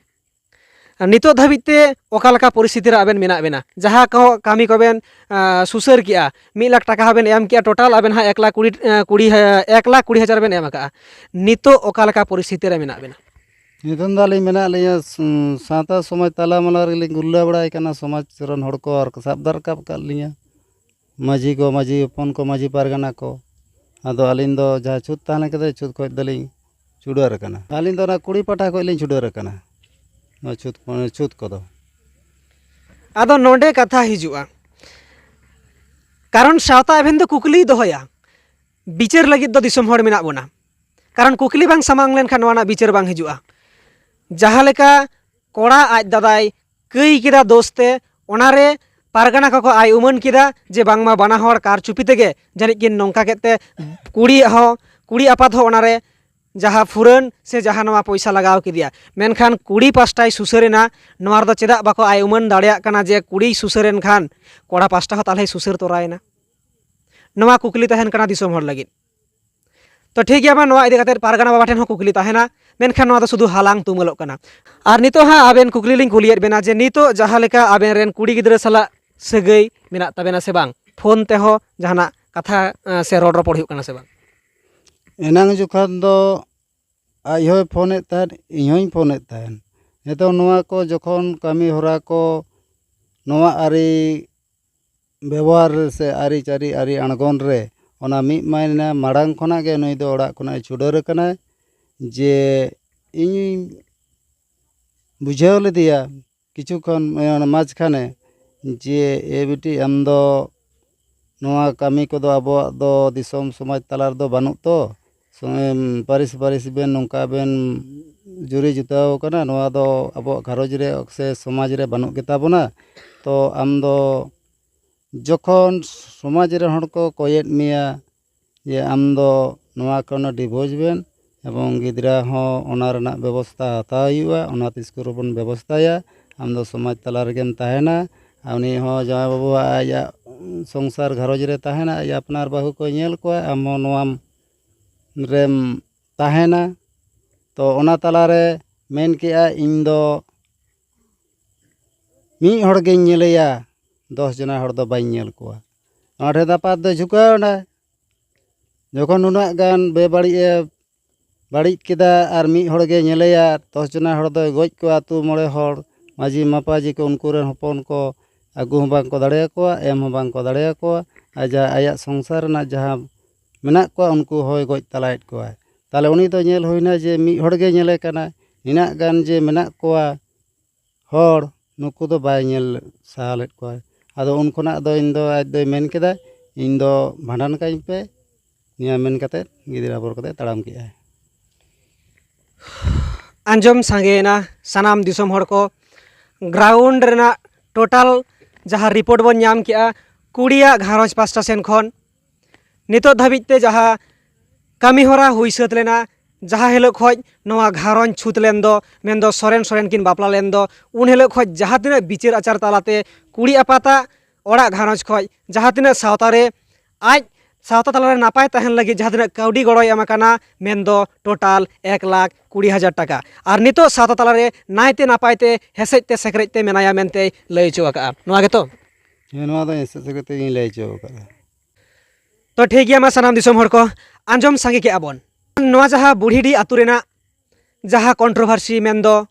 ᱱᱤᱛᱚᱜ ᱫᱷᱟᱹᱵᱤᱡ ᱛᱮ ᱚᱠᱟ ᱞᱮᱠᱟ ᱯᱚᱨᱤᱥᱛᱷᱤᱛᱤ ᱨᱮ ᱟᱵᱮᱱ ᱢᱮᱱᱟᱜ ᱵᱮᱱᱟ? ᱡᱟᱦᱟᱸ ᱠᱚ ᱠᱟᱹᱢᱤ ᱠᱚᱵᱮᱱ, ᱟᱸ, ᱥᱩᱥᱟᱹᱨ ᱠᱮᱜᱼᱟ, ᱢᱤᱫ ᱞᱟᱠᱷ ᱴᱟᱠᱟ ᱦᱚᱸᱵᱮᱱ ᱮᱢ ᱠᱮᱜᱼᱟ, ᱴᱳᱴᱟᱞ ᱟᱵᱮᱱ ᱦᱟᱸᱜ ᱮᱠ ᱞᱟᱠᱷ ᱠᱩᱲᱤ, ᱟᱸ, ᱠᱩᱲᱤ ᱦᱟ-, ᱮᱠ ᱞᱟᱠᱷ ᱠᱩᱲᱤ ᱦᱟᱡᱟᱨ ᱵᱮᱱ ᱮᱢ ᱟᱠᱟᱜᱼᱟ᱾ ᱱᱤᱛᱚᱜ ᱚᱠᱟ ᱞᱮᱠᱟ ᱯᱚᱨᱤᱥᱛᱷᱤᱛᱤ ᱨᱮ ᱢᱮᱱᱟᱜ ᱵᱮᱱᱟ? ᱱᱤᱛᱚᱝ ᱫᱚ ᱟᱹᱞᱤᱧ ᱢᱮᱱᱟᱜ ᱞᱤᱧᱟᱹ, ᱥ-, ᱥᱟᱶᱛᱟ ᱥᱚᱢᱟᱡᱽ ᱛᱟᱞᱟ ᱢᱟᱞᱟ ᱨᱮᱞᱤᱧ ᱜᱩᱨᱞᱟᱹ ᱵᱟᱲᱟᱭ ᱠᱟᱱᱟ, ᱥᱚᱢᱟᱡᱽ ᱨᱮᱱ ᱦᱚᱲ ᱠᱚ ᱟᱨ ᱠᱚ ᱥᱟᱵ ᱫᱟᱨᱟᱢ ᱟᱠᱟᱫ ᱞᱤᱧᱟᱹ᱾ ᱢᱟᱹᱡᱷᱤ ᱠᱚ, ᱢᱟᱹᱡᱷᱤ ᱦᱚᱯᱚᱱ ᱠᱚ, ᱢᱟᱹᱡᱷᱤ ᱯᱟᱨᱜᱟᱱᱟ ᱠᱚ᱾ ᱟᱫᱚ ᱟᱹᱞᱤᱧ ᱫᱚ ᱡᱟᱦᱟᱸ ᱪᱷᱩᱛ ᱛᱟᱦᱮᱸ ᱞᱮᱱ ᱠᱷᱟᱱ ᱪᱷᱩᱛ ᱠᱷᱚᱱ ᱫᱚᱞᱤᱧ ᱪᱷᱩᱰᱟᱹᱨ ᱟᱠᱟᱱᱟ᱾ ᱟᱹᱞᱤᱧ ᱫᱚ ᱚᱱᱟ ᱠᱩᱲᱤ ᱯᱟᱦᱴᱟ ᱠᱷᱚᱱ ᱞᱤᱧ ᱪᱷᱩᱰᱟᱹᱨ ᱟᱠᱟᱱᱟ, ᱱᱚᱣᱟ ᱪᱷᱩᱛ, ᱪᱷᱩᱛ ᱠᱚᱫᱚ᱾ ᱟᱫᱚ ᱱᱚᱰᱮ ᱠᱟᱛᱷᱟ ᱦᱤᱡᱩᱜᱼᱟ, ᱠᱟᱨᱚᱱ ᱥᱟᱶᱛᱟ ᱮᱵᱷᱮᱱ ᱫᱚ ᱠᱩᱠᱞᱤᱭ ᱫᱚᱦᱚᱭᱟ, ᱵᱤᱪᱟᱹᱨ ᱞᱟᱹᱜᱤᱫ ᱫᱚ ᱫᱤᱥᱚᱢ ᱦᱚᱲ ᱢᱮᱱᱟᱜ ᱵᱚᱱᱟ᱾ ᱠᱟᱨᱚᱱ ᱠᱩᱠᱞᱤ ᱵᱟᱝ ᱥᱟᱢᱟᱝ ᱞᱮᱱᱠᱷᱟᱱ ᱱᱚᱣᱟ ᱨᱮᱱᱟᱜ ᱵᱤᱪᱟᱹᱨ ᱵᱟᱝ ᱦᱤᱡᱩᱜᱼᱟ᱾ ᱡᱟᱦᱟᱸ ᱞᱮᱠᱟ ᱠᱚᱲᱟ ᱟᱡ ᱫᱟᱫᱟᱭ ᱠᱟᱹᱭ ᱠᱮᱫᱟ ᱫᱳᱥ ᱛᱮ, ᱚᱱᱟᱨᱮ ᱯᱟᱨᱜᱟᱱᱟ ᱠᱚᱠᱚ ᱟᱭ ᱩᱢᱟᱹᱱ ᱠᱮᱫᱟ ᱡᱮ ᱵᱟᱝᱢᱟ ᱵᱟᱱᱟ ᱦᱚᱲ ᱠᱟᱨ ᱪᱩᱯᱤ ᱛᱮᱜᱮ ᱡᱟᱹᱱᱤᱡ ᱠᱤᱱ ᱱᱚᱝᱠᱟ ᱠᱮᱫ ᱛᱮ ᱠᱩᱲᱤᱭᱟᱜ ᱦᱚᱸ, ᱠᱩᱲᱤ ᱟᱯᱟᱛ ᱦᱚᱸ ᱚᱱᱟᱨᱮ ᱡᱟᱦᱟᱸ ᱯᱷᱩᱨᱟᱹᱱ ᱥᱮ ᱡᱟᱦᱟᱸ ᱱᱚᱣᱟ ᱯᱚᱭᱥᱟ ᱞᱟᱜᱟᱣ ᱠᱮᱫᱮᱭᱟ, ᱢᱮᱱᱠᱷᱟᱱ ᱠᱩᱲᱤ ᱯᱟᱥᱴᱟᱭ ᱥᱩᱥᱟᱹᱨ ᱮᱱᱟ᱾ ᱱᱚᱣᱟ ᱨᱮᱫᱚ ᱪᱮᱫᱟᱜ ᱵᱟᱠᱚ ᱟᱭ ᱩᱢᱟᱹᱱ ᱫᱟᱲᱮᱭᱟᱜ ᱠᱟᱱᱟ ᱡᱮ ᱠᱩᱲᱤᱭ ᱥᱩᱥᱟᱹᱨ ᱮᱱ ᱠᱷᱟᱱ ᱠᱚᱲᱟ ᱯᱟᱥᱴᱟ ᱦᱚᱸ ᱛᱟᱦᱚᱞᱮᱭ ᱥᱩᱥᱟᱹᱨ ᱛᱚᱨᱟᱭᱮᱱᱟ? ᱱᱚᱣᱟ ᱠᱩᱠᱞᱤ ᱛᱟᱦᱮᱱ ᱠᱟᱱᱟ ᱫᱤᱥᱚᱢ ᱦᱚᱲ ᱞᱟᱹᱜᱤᱫ᱾ ᱛᱚ ᱴᱷᱤᱠ ᱜᱮᱭᱟ, ᱢᱟ ᱱᱚᱣᱟ ᱤᱫᱤ ᱠᱟᱛᱮ ᱯᱟᱨᱜᱟᱱᱟ ᱵᱟᱵᱟ ᱴᱷᱮᱱ ᱦᱚᱸ ᱠᱩᱠᱞᱤ ᱛᱟᱦᱮᱱᱟ, ᱢᱮᱱᱠᱷᱟᱱ ᱱᱚᱣᱟ ᱫᱚ ᱥᱩᱫᱷᱩ ᱦᱟᱞᱟᱝ ᱛᱩᱢᱟᱹᱞᱚᱜ ᱠᱟᱱᱟ᱾ ᱟᱨ ᱱᱤᱛᱚᱜ ᱦᱟᱸᱜ ᱟᱵᱮᱱ ᱠᱩᱠᱞᱤ ᱞᱤᱧ ᱠᱩᱞᱤᱭᱮᱫ ᱵᱮᱱᱟ ᱡᱮ ᱱᱤᱛᱚᱜ ᱡᱟᱦᱟᱸ ᱞᱮᱠᱟ ᱟᱵᱮᱱ ᱨᱮᱱ ᱠᱩᱲᱤ ᱜᱤᱫᱽᱨᱟᱹ ᱥᱟᱞᱟᱜ ᱥᱟᱹᱜᱟᱹᱭ ᱢᱮᱱᱟᱜ ᱛᱟᱵᱮᱱᱟ ᱥᱮ ᱵᱟᱝ? ᱯᱷᱳᱱ ᱛᱮᱦᱚᱸ ᱡᱟᱦᱟᱱᱟᱜ ᱠᱟᱛᱷᱟ, ᱮᱸ, ᱥᱮ ᱨᱚᱲ ᱨᱚᱯᱚᱲ ᱦᱩᱭᱩᱜ ᱠᱟᱱᱟ ᱥᱮ ᱵᱟᱝ? ᱮᱱᱟᱝ ᱡᱚᱠᱷᱚᱱ ᱫᱚ ᱟᱡ ᱦᱚᱸᱭ ᱯᱷᱳᱱᱮᱫ ᱛᱟᱦᱮᱸᱫ, ᱤᱧ ᱦᱚᱸᱧ ᱯᱷᱳᱱᱮᱫ ᱛᱟᱦᱮᱸᱫ᱾ ᱱᱤᱛᱚᱝ ᱱᱚᱣᱟ ᱠᱚ ᱡᱚᱠᱷᱚᱱ ᱠᱟᱹᱢᱤ ᱦᱚᱨᱟ ᱠᱚ, ᱱᱚᱣᱟ ᱟᱹᱨᱤ ᱵᱮᱵᱚᱦᱟᱨ ᱨᱮ ᱥᱮ ᱟᱹᱨᱤᱪᱟᱹᱞᱤ ᱟᱹᱨᱤ ᱟᱬᱜᱚᱱ ᱨᱮ ᱚᱱᱟ ᱢᱤᱫ ᱢᱟᱭᱱᱟ ᱢᱟᱲᱟᱝ ᱠᱷᱚᱱᱟᱜ ᱜᱮ ᱱᱩᱭ ᱫᱚ ᱚᱲᱟᱜ ᱠᱷᱚᱱᱟᱜ ᱮ ᱪᱷᱩᱰᱟᱹᱨ ᱟᱠᱟᱱᱟᱭ᱾ ᱡᱮ ᱤᱧᱤᱧ ᱵᱩᱡᱷᱟᱹᱣ ᱞᱮᱫᱮᱭᱟ ᱠᱤᱪᱷᱩ ᱠᱷᱚᱱ, ᱚᱱᱟ ᱢᱟᱡᱷᱠᱷᱟᱱᱮ, ᱡᱮ, "ᱮ ᱵᱤᱴᱤ, ᱟᱢ ᱫᱚ ᱱᱚᱣᱟ ᱠᱟᱹᱢᱤ ᱠᱚᱫᱚ ᱟᱵᱚᱣᱟᱜ ᱫᱚ ᱫᱤᱥᱚᱢ ᱥᱚᱢᱟᱡᱽ ᱛᱟᱞᱟ ᱨᱮᱫᱚ ᱵᱟᱹᱱᱩᱜ ᱛᱚ, ᱥᱚ-, ᱮᱢ, ᱯᱟᱹᱨᱤᱥ ᱯᱟᱹᱨᱤᱥ ᱵᱮᱱ ᱱᱚᱝᱠᱟ ᱵᱮᱱ ᱡᱩᱨᱤ ᱡᱩᱛᱟᱹᱣ ᱠᱟᱱᱟ, ᱱᱚᱣᱟ ᱫᱚ ᱟᱵᱚᱣᱟᱜ ᱜᱷᱟᱨᱚᱸᱡᱽ ᱨᱮ ᱥᱮ ᱥᱚᱢᱟᱡᱽ ᱨᱮ ᱵᱟᱹᱱᱩᱜ ᱜᱮᱛᱟ ᱵᱚᱱᱟ᱾ ᱛᱚ ᱟᱢ ᱫᱚ ᱡᱚᱠᱷᱚᱱ ᱥᱚᱢᱟᱡᱽ ᱨᱮᱱ ᱦᱚᱲ ᱠᱚ ᱠᱚᱭᱮᱫ ᱢᱮᱭᱟ ᱡᱮ ᱟᱢ ᱫᱚ ᱱᱚᱣᱟ ᱠᱷᱚᱱ ᱰᱤᱵᱷᱳᱨᱥ ᱵᱮᱱ, ᱮᱵᱚᱝ ᱜᱤᱫᱽᱨᱟᱹ ᱦᱚᱸ ᱚᱱᱟ ᱨᱮᱱᱟᱜ ᱵᱮᱵᱚᱥᱛᱷᱟ ᱦᱟᱛᱟᱣ ᱦᱩᱭᱩᱜᱼᱟ, ᱚᱱᱟ ᱛᱤᱥ ᱠᱚᱨᱮ ᱵᱚᱱ ᱵᱮᱵᱚᱥᱛᱷᱟᱭᱟ, ᱟᱢ ᱫᱚ ᱥᱚᱢᱟᱡᱽ ᱛᱟᱞᱟ ᱨᱮᱜᱮᱢ ᱛᱟᱦᱮᱱᱟ, ᱟᱨ ᱩᱱᱤ ᱦᱚᱸ ᱡᱟᱶᱟᱭ ᱵᱟᱹᱵᱩ ᱟᱡᱟᱜ ᱥᱚᱝᱥᱟᱨ ᱜᱷᱟᱨᱚᱸᱡᱽ ᱨᱮ ᱛᱟᱦᱮᱱᱟ, ᱟᱡ ᱟᱯᱱᱟᱨ ᱵᱟᱹᱦᱩ ᱠᱚᱭ ᱧᱮᱞ ᱠᱚᱣᱟ, ᱟᱢ ᱦᱚᱸ ᱱᱚᱣᱟᱢ ᱨᱮᱢ ᱛᱟᱦᱮᱱᱟ᱾ ᱛᱚ ᱚᱱᱟ ᱛᱟᱞᱟᱨᱮ ᱢᱮᱱ ᱠᱮᱜᱼᱟ, ᱤᱧ ᱫᱚ ᱢᱤᱫ ᱦᱚᱲ ᱜᱤᱧ ᱧᱮᱞᱮᱭᱟ, ᱫᱚᱥ ᱡᱚᱱᱟ ᱦᱚᱲ ᱫᱚ ᱵᱟᱹᱧ ᱧᱮᱞ ᱠᱚᱣᱟ᱾ ᱚᱱᱟ ᱴᱷᱮᱱ ᱟᱯᱟᱛ ᱫᱚ ᱡᱷᱩᱠᱟᱹᱣ ᱮᱱᱟᱭ᱾ ᱡᱚᱠᱷᱚᱱ ᱱᱩᱱᱟᱹᱜ ᱜᱟᱱ ᱵᱮᱵᱟᱹᱲᱤᱡ ᱮ ᱵᱟᱹᱲᱤᱡ ᱠᱮᱫᱟ ᱟᱨ ᱢᱤᱫ ᱦᱚᱲ ᱜᱮ ᱧᱮᱞᱮᱭᱟ, ᱫᱚᱥ ᱡᱚᱱᱟ ᱦᱚᱲ ᱫᱚᱭ ᱜᱚᱡ ᱠᱚᱣᱟ, ᱟᱹᱛᱩ ᱢᱚᱬᱮ ᱦᱚᱲ, ᱢᱟᱹᱡᱷᱤ ᱢᱟᱯᱟᱡᱷᱤ ᱠᱚ, ᱩᱱᱠᱩ ᱨᱮᱱ ᱦᱚᱯᱚᱱ ᱠᱚ ᱟᱹᱜᱩ ᱦᱚᱸ ᱵᱟᱝ ᱠᱚ ᱫᱟᱲᱮᱭᱟᱠᱚᱣᱟ, ᱮᱢ ᱦᱚᱸ ᱵᱟᱝ ᱠᱚ ᱫᱟᱲᱮᱭᱟᱠᱚᱣᱟ᱾ ᱟᱡᱟᱜ, ᱟᱭᱟᱜ ᱥᱚᱝᱥᱟᱨ ᱨᱮᱱᱟᱜ ᱡᱟᱦᱟᱸ ᱢᱮᱱᱟᱜ ᱠᱚᱣᱟ, ᱩᱱᱠᱩ ᱦᱚᱸᱭ ᱜᱚᱡ ᱛᱟᱞᱟᱭᱮᱫ ᱠᱚᱣᱟ᱾ ᱛᱟᱦᱚᱞᱮ ᱩᱱᱤ ᱫᱚ ᱧᱮᱞ ᱦᱩᱭᱱᱟ ᱡᱮ ᱢᱤᱫ ᱦᱚᱲ ᱜᱮ ᱧᱮᱞᱮ ᱠᱟᱱᱟ, ᱱᱤᱱᱟᱹᱜ ᱜᱟᱱ ᱡᱮ ᱢᱮᱱᱟᱜ ᱠᱚᱣᱟ ᱦᱚᱲ, ᱱᱩᱠᱩ ᱫᱚ ᱵᱟᱭ ᱧᱮᱞ ᱥᱟᱦᱟᱣ ᱞᱮᱫ ᱠᱚᱣᱟ᱾ ᱟᱫᱚ ᱩᱱ ᱠᱷᱚᱱᱟᱜ ᱫᱚ ᱤᱧ ᱫᱚ, ᱟᱡ ᱫᱚᱭ ᱢᱮᱱ ᱠᱮᱫᱟ, "ᱤᱧ ᱫᱚ ᱵᱷᱟᱸᱰᱟᱱ ᱠᱟᱹᱧ ᱯᱮ, ᱱᱤᱭᱟᱹ ᱢᱮᱱ ᱠᱟᱛᱮ ᱜᱤᱫᱽᱨᱟᱹ ᱟᱵᱚᱨ ᱠᱟᱛᱮ ᱛᱟᱲᱟᱢ ᱠᱮᱜᱼᱟᱭ᱾ ᱟᱸᱡᱚᱢ ᱥᱟᱸᱜᱮᱭᱮᱱᱟ ᱥᱟᱱᱟᱢ ᱫᱤᱥᱚᱢ ᱦᱚᱲ ᱠᱚ, ᱜᱨᱟᱣᱩᱱᱰ ᱨᱮᱱᱟᱜ ᱴᱳᱴᱟᱞ ᱡᱟᱦᱟᱸ ᱨᱤᱯᱳᱨᱴ ᱵᱚᱱ ᱧᱟᱢ ᱠᱮᱜᱼᱟ ᱠᱩᱲᱤᱭᱟᱜ ᱜᱷᱟᱨᱚᱸᱡᱽ ᱯᱟᱥᱴᱟ ᱥᱮᱱ ᱠᱷᱚᱱ, ᱱᱤᱛᱚᱜ ᱫᱷᱟᱹᱵᱤᱡ ᱛᱮ ᱡᱟᱦᱟᱸ ᱠᱟᱹᱢᱤ ᱦᱚᱨᱟ ᱦᱩᱭ ᱥᱟᱹᱛ ᱞᱮᱱᱟ, ᱡᱟᱦᱟᱸ ᱦᱤᱞᱳᱜ ᱠᱷᱚᱱ ᱱᱚᱣᱟ ᱜᱷᱟᱨᱚᱸᱡᱽ ᱪᱷᱩᱛ ᱞᱮᱱ ᱫᱚ, ᱢᱮᱱᱫᱚ ᱥᱚᱨᱮᱱ ᱥᱚᱨᱮᱱ ᱠᱤᱱ ᱵᱟᱯᱞᱟ ᱞᱮᱱ ᱫᱚ, ᱩᱱ ᱦᱤᱞᱳᱜ ᱠᱷᱚᱱ ᱡᱟᱦᱟᱸ ᱛᱤᱱᱟᱹᱜ ᱵᱤᱪᱟᱹᱨ ᱟᱪᱟᱨ ᱛᱟᱞᱟᱛᱮ ᱠᱩᱲᱤ ᱟᱯᱟᱛᱟᱜ ᱚᱲᱟᱜ ᱜᱷᱟᱨᱚᱸᱡᱽ ᱠᱷᱚᱱ ᱡᱟᱦᱟᱸ ᱛᱤᱱᱟᱹᱜ ᱥᱟᱶᱛᱟ ᱨᱮ ᱟᱡ ᱥᱟᱶᱛᱟ ᱛᱟᱞᱟᱨᱮ ᱱᱟᱯᱟᱭ ᱛᱟᱦᱮᱱ ᱞᱟᱹᱜᱤᱫ ᱡᱟᱦᱟᱸ ᱛᱤᱱᱟᱹᱜ ᱠᱟᱹᱣᱰᱤ ᱜᱚᱲᱚᱭ ᱮᱢ ᱟᱠᱟᱱᱟ, ᱢᱮᱱᱫᱚ ᱴᱳᱴᱟᱞ ᱮᱠ ᱞᱟᱠᱷ ᱠᱩᱲᱤ ᱦᱟᱡᱟᱨ ᱴᱟᱠᱟ᱾ ᱟᱨ ᱱᱤᱛᱚᱜ ᱥᱟᱶᱛᱟ ᱛᱟᱞᱟᱨᱮ ᱱᱟᱭᱛᱮ ᱱᱟᱯᱟᱭ ᱛᱮ ᱦᱮᱥᱮᱡ ᱛᱮ ᱥᱮᱠᱨᱮᱡ ᱛᱮ ᱢᱮᱱᱟᱭᱟ ᱢᱮᱱᱛᱮᱭ ᱞᱟᱹᱭ ᱦᱚᱪᱚ ᱟᱠᱟᱫᱼᱟ᱾ ᱱᱚᱣᱟ ᱜᱮᱛᱚ? ᱦᱮᱸ, ᱱᱚᱣᱟ ᱫᱚ ᱦᱮᱥᱮᱡ ᱥᱮᱠᱨᱮᱡ ᱛᱮᱜᱤᱧ ᱞᱟᱹᱭ ᱦᱚᱪᱚ ᱟᱠᱟᱫᱼᱟ᱾ ᱛᱚ ᱴᱷᱤᱠ ᱜᱮᱭᱟ, ᱢᱟ ᱥᱟᱱᱟᱢ ᱫᱤᱥᱚᱢ ᱦᱚᱲ ᱠᱚ ᱟᱸᱡᱚᱢ ᱥᱟᱸᱜᱮ ᱠᱮᱜᱼᱟ ᱵᱚᱱ᱾ ᱱᱚᱣᱟ ᱡᱟᱦᱟᱸ ᱵᱩᱲᱦᱤᱰᱤ ᱟᱹᱛᱩ ᱨᱮᱱᱟᱜ ᱡᱟᱦᱟᱸ ᱠᱚᱱᱴᱨᱳᱵᱷᱟᱨᱥᱤ, ᱢᱮᱱᱫᱚ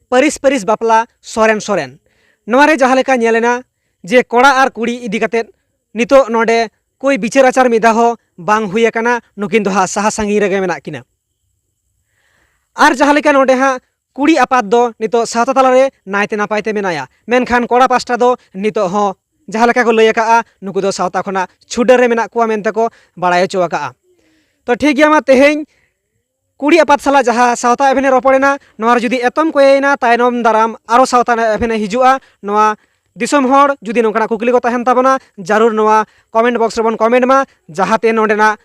ᱯᱟᱹᱨᱤᱥ ᱯᱟᱹᱨᱤᱥ ᱵᱟᱯᱞᱟ ᱥᱚᱨᱮᱱ ᱥᱚᱨᱮᱱ, ᱱᱚᱣᱟ ᱨᱮ ᱡᱟᱦᱟᱸ ᱞᱮᱠᱟ ᱧᱮᱞ ᱮᱱᱟ ᱡᱮ ᱠᱚᱲᱟ ᱟᱨ ᱠᱩᱲᱤ ᱤᱫᱤ ᱠᱟᱛᱮᱫ ᱱᱤᱛᱚᱜ ᱱᱚᱰᱮ ᱠᱳᱭ ᱵᱤᱪᱟᱹᱨ ᱟᱪᱟᱨ ᱢᱤᱫ ᱫᱷᱟᱣ ᱦᱚᱸ ᱵᱟᱝ ᱦᱩᱭ ᱟᱠᱟᱱᱟ, ᱱᱩᱠᱤᱱ ᱫᱚ ᱦᱟᱸᱜ ᱥᱟᱦᱟ ᱥᱟᱺᱜᱤᱧ ᱨᱮᱜᱮ ᱢᱮᱱᱟᱜ ᱠᱤᱱᱟ᱾ ᱟᱨ ᱡᱟᱦᱟᱸ ᱞᱮᱠᱟ ᱱᱚᱰᱮ ᱦᱟᱸᱜ ᱠᱩᱲᱤ ᱟᱯᱟᱛ ᱫᱚ ᱱᱤᱛᱚᱜ ᱥᱟᱶᱛᱟ ᱛᱟᱞᱟᱨᱮ ᱱᱟᱭᱛᱮ ᱱᱟᱯᱟᱭ ᱛᱮ ᱢᱮᱱᱟᱭᱟ, ᱢᱮᱱᱠᱷᱟᱱ ᱠᱚᱲᱟ ᱯᱟᱥᱴᱟ ᱫᱚ ᱱᱤᱛᱚᱜ ᱦᱚᱸ ᱡᱟᱦᱟᱸ ᱞᱮᱠᱟ ᱠᱚ ᱞᱟᱹᱭ ᱟᱠᱟᱜᱼᱟ, ᱱᱩᱠᱩ ᱫᱚ ᱥᱟᱶᱛᱟ ᱠᱷᱚᱱᱟᱜ ᱪᱷᱩᱰᱟᱹᱨ ᱨᱮ ᱢᱮᱱᱟᱜ ᱠᱚᱣᱟ ᱢᱮᱱᱛᱮ ᱠᱚ ᱵᱟᱲᱟᱭ ᱦᱚᱪᱚ ᱟᱠᱟᱜᱼᱟ᱾ ᱛᱚ ᱴᱷᱤᱠ ᱜᱮᱭᱟ, ᱢᱟ ᱛᱮᱦᱮᱧ ᱠᱩᱲᱤ ᱟᱯᱟᱛ ᱥᱟᱞᱟᱜ ᱡᱟᱦᱟᱸ ᱥᱟᱶᱛᱟ ᱮᱵᱷᱮᱱ ᱮ ᱨᱚᱯᱚᱲᱮᱱᱟ, ᱱᱚᱣᱟ ᱨᱮ ᱡᱩᱫᱤ ᱮᱛᱚᱢ ᱠᱚᱭᱮᱭᱮᱱᱟ, ᱛᱟᱭᱱᱚᱢ ᱫᱟᱨᱟᱢ ᱟᱨᱚ ᱥᱟᱶᱛᱟ ᱮᱵᱷᱮᱱ ᱮ ᱦᱤᱡᱩᱜᱼᱟ᱾ ᱱᱚᱣᱟ ᱫᱤᱥᱚᱢ ᱦᱚᱲ ᱡᱩᱫᱤ ᱱᱚᱝᱠᱟᱱᱟᱜ ᱠᱩᱠᱞᱤ ᱠᱚ ᱛᱟᱦᱮᱱ ᱛᱟᱵᱚᱱᱟ, ᱡᱟᱹᱨᱩᱲ ᱱᱚᱣᱟ ᱠᱚᱢᱮᱱᱴ ᱵᱚᱠᱥ ᱨᱮᱵᱚᱱ ᱠᱚᱢᱮᱱᱴ ᱢᱟ, ᱡᱟᱦᱟᱸᱛᱮ ᱱᱚᱰᱮᱱᱟᱜ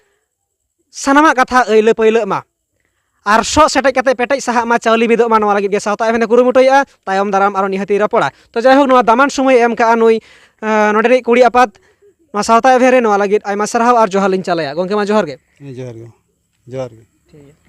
ᱥᱟᱱᱟᱢᱟᱜ ᱠᱟᱛᱷᱟ ᱟᱹᱭᱞᱟᱹ ᱯᱟᱹᱭᱞᱟᱹᱜ ᱢᱟ᱾ ᱟᱨ ᱥᱚᱜ ᱥᱮᱴᱮᱡ ᱠᱟᱛᱮ ᱯᱮᱴᱮᱡ ᱥᱟᱦᱟᱜ ᱢᱟ, ᱪᱟᱣᱞᱮ ᱢᱤᱫᱚᱜ ᱢᱟ, ᱱᱚᱣᱟ ᱞᱟᱹᱜᱤᱫ ᱜᱮ ᱥᱟᱶᱛᱟ ᱮᱵᱷᱮᱱ ᱮ ᱠᱩᱨᱩᱢᱩᱴᱩᱭᱮᱫᱼᱟ᱾ ᱛᱟᱭᱚᱢ ᱫᱟᱨᱟᱢ ᱟᱨᱚ ᱱᱤᱦᱟᱹᱛᱤ ᱨᱚᱯᱚᱲᱟ᱾ ᱛᱚ ᱡᱟᱭᱦᱳᱠ, ᱱᱚᱣᱟ ᱫᱟᱢᱟᱱ ᱥᱚᱢᱚᱭ ᱮᱢ ᱠᱟᱜᱼᱟ ᱱᱩᱭ, ᱟᱸ, ᱱᱚᱰᱮᱱᱤᱡ ᱠᱩᱲᱤ ᱟᱯᱟᱛ ᱱᱚᱣᱟ ᱥᱟᱶᱛᱟ ᱮᱵᱷᱮᱱ ᱨᱮ, ᱱᱚᱣᱟ ᱞᱟᱹᱜᱤᱫ ᱟᱭᱢᱟ ᱥᱟᱨᱦᱟᱣ ᱟᱨ ᱡᱚᱦᱟᱨ ᱞᱤᱧ ᱪᱟᱞᱟᱭᱟ᱾ ᱜᱚᱢᱠᱮ, ᱢᱟ ᱡᱚᱦᱟᱨ ᱜᱮ᱾ ᱦᱮᱸ, ᱡᱚᱦᱟᱨ ᱜᱮ, ᱡᱚᱦᱟᱨ ᱜᱮ᱾ ᱴᱷᱤᱠ ᱜᱮᱭᱟ᱾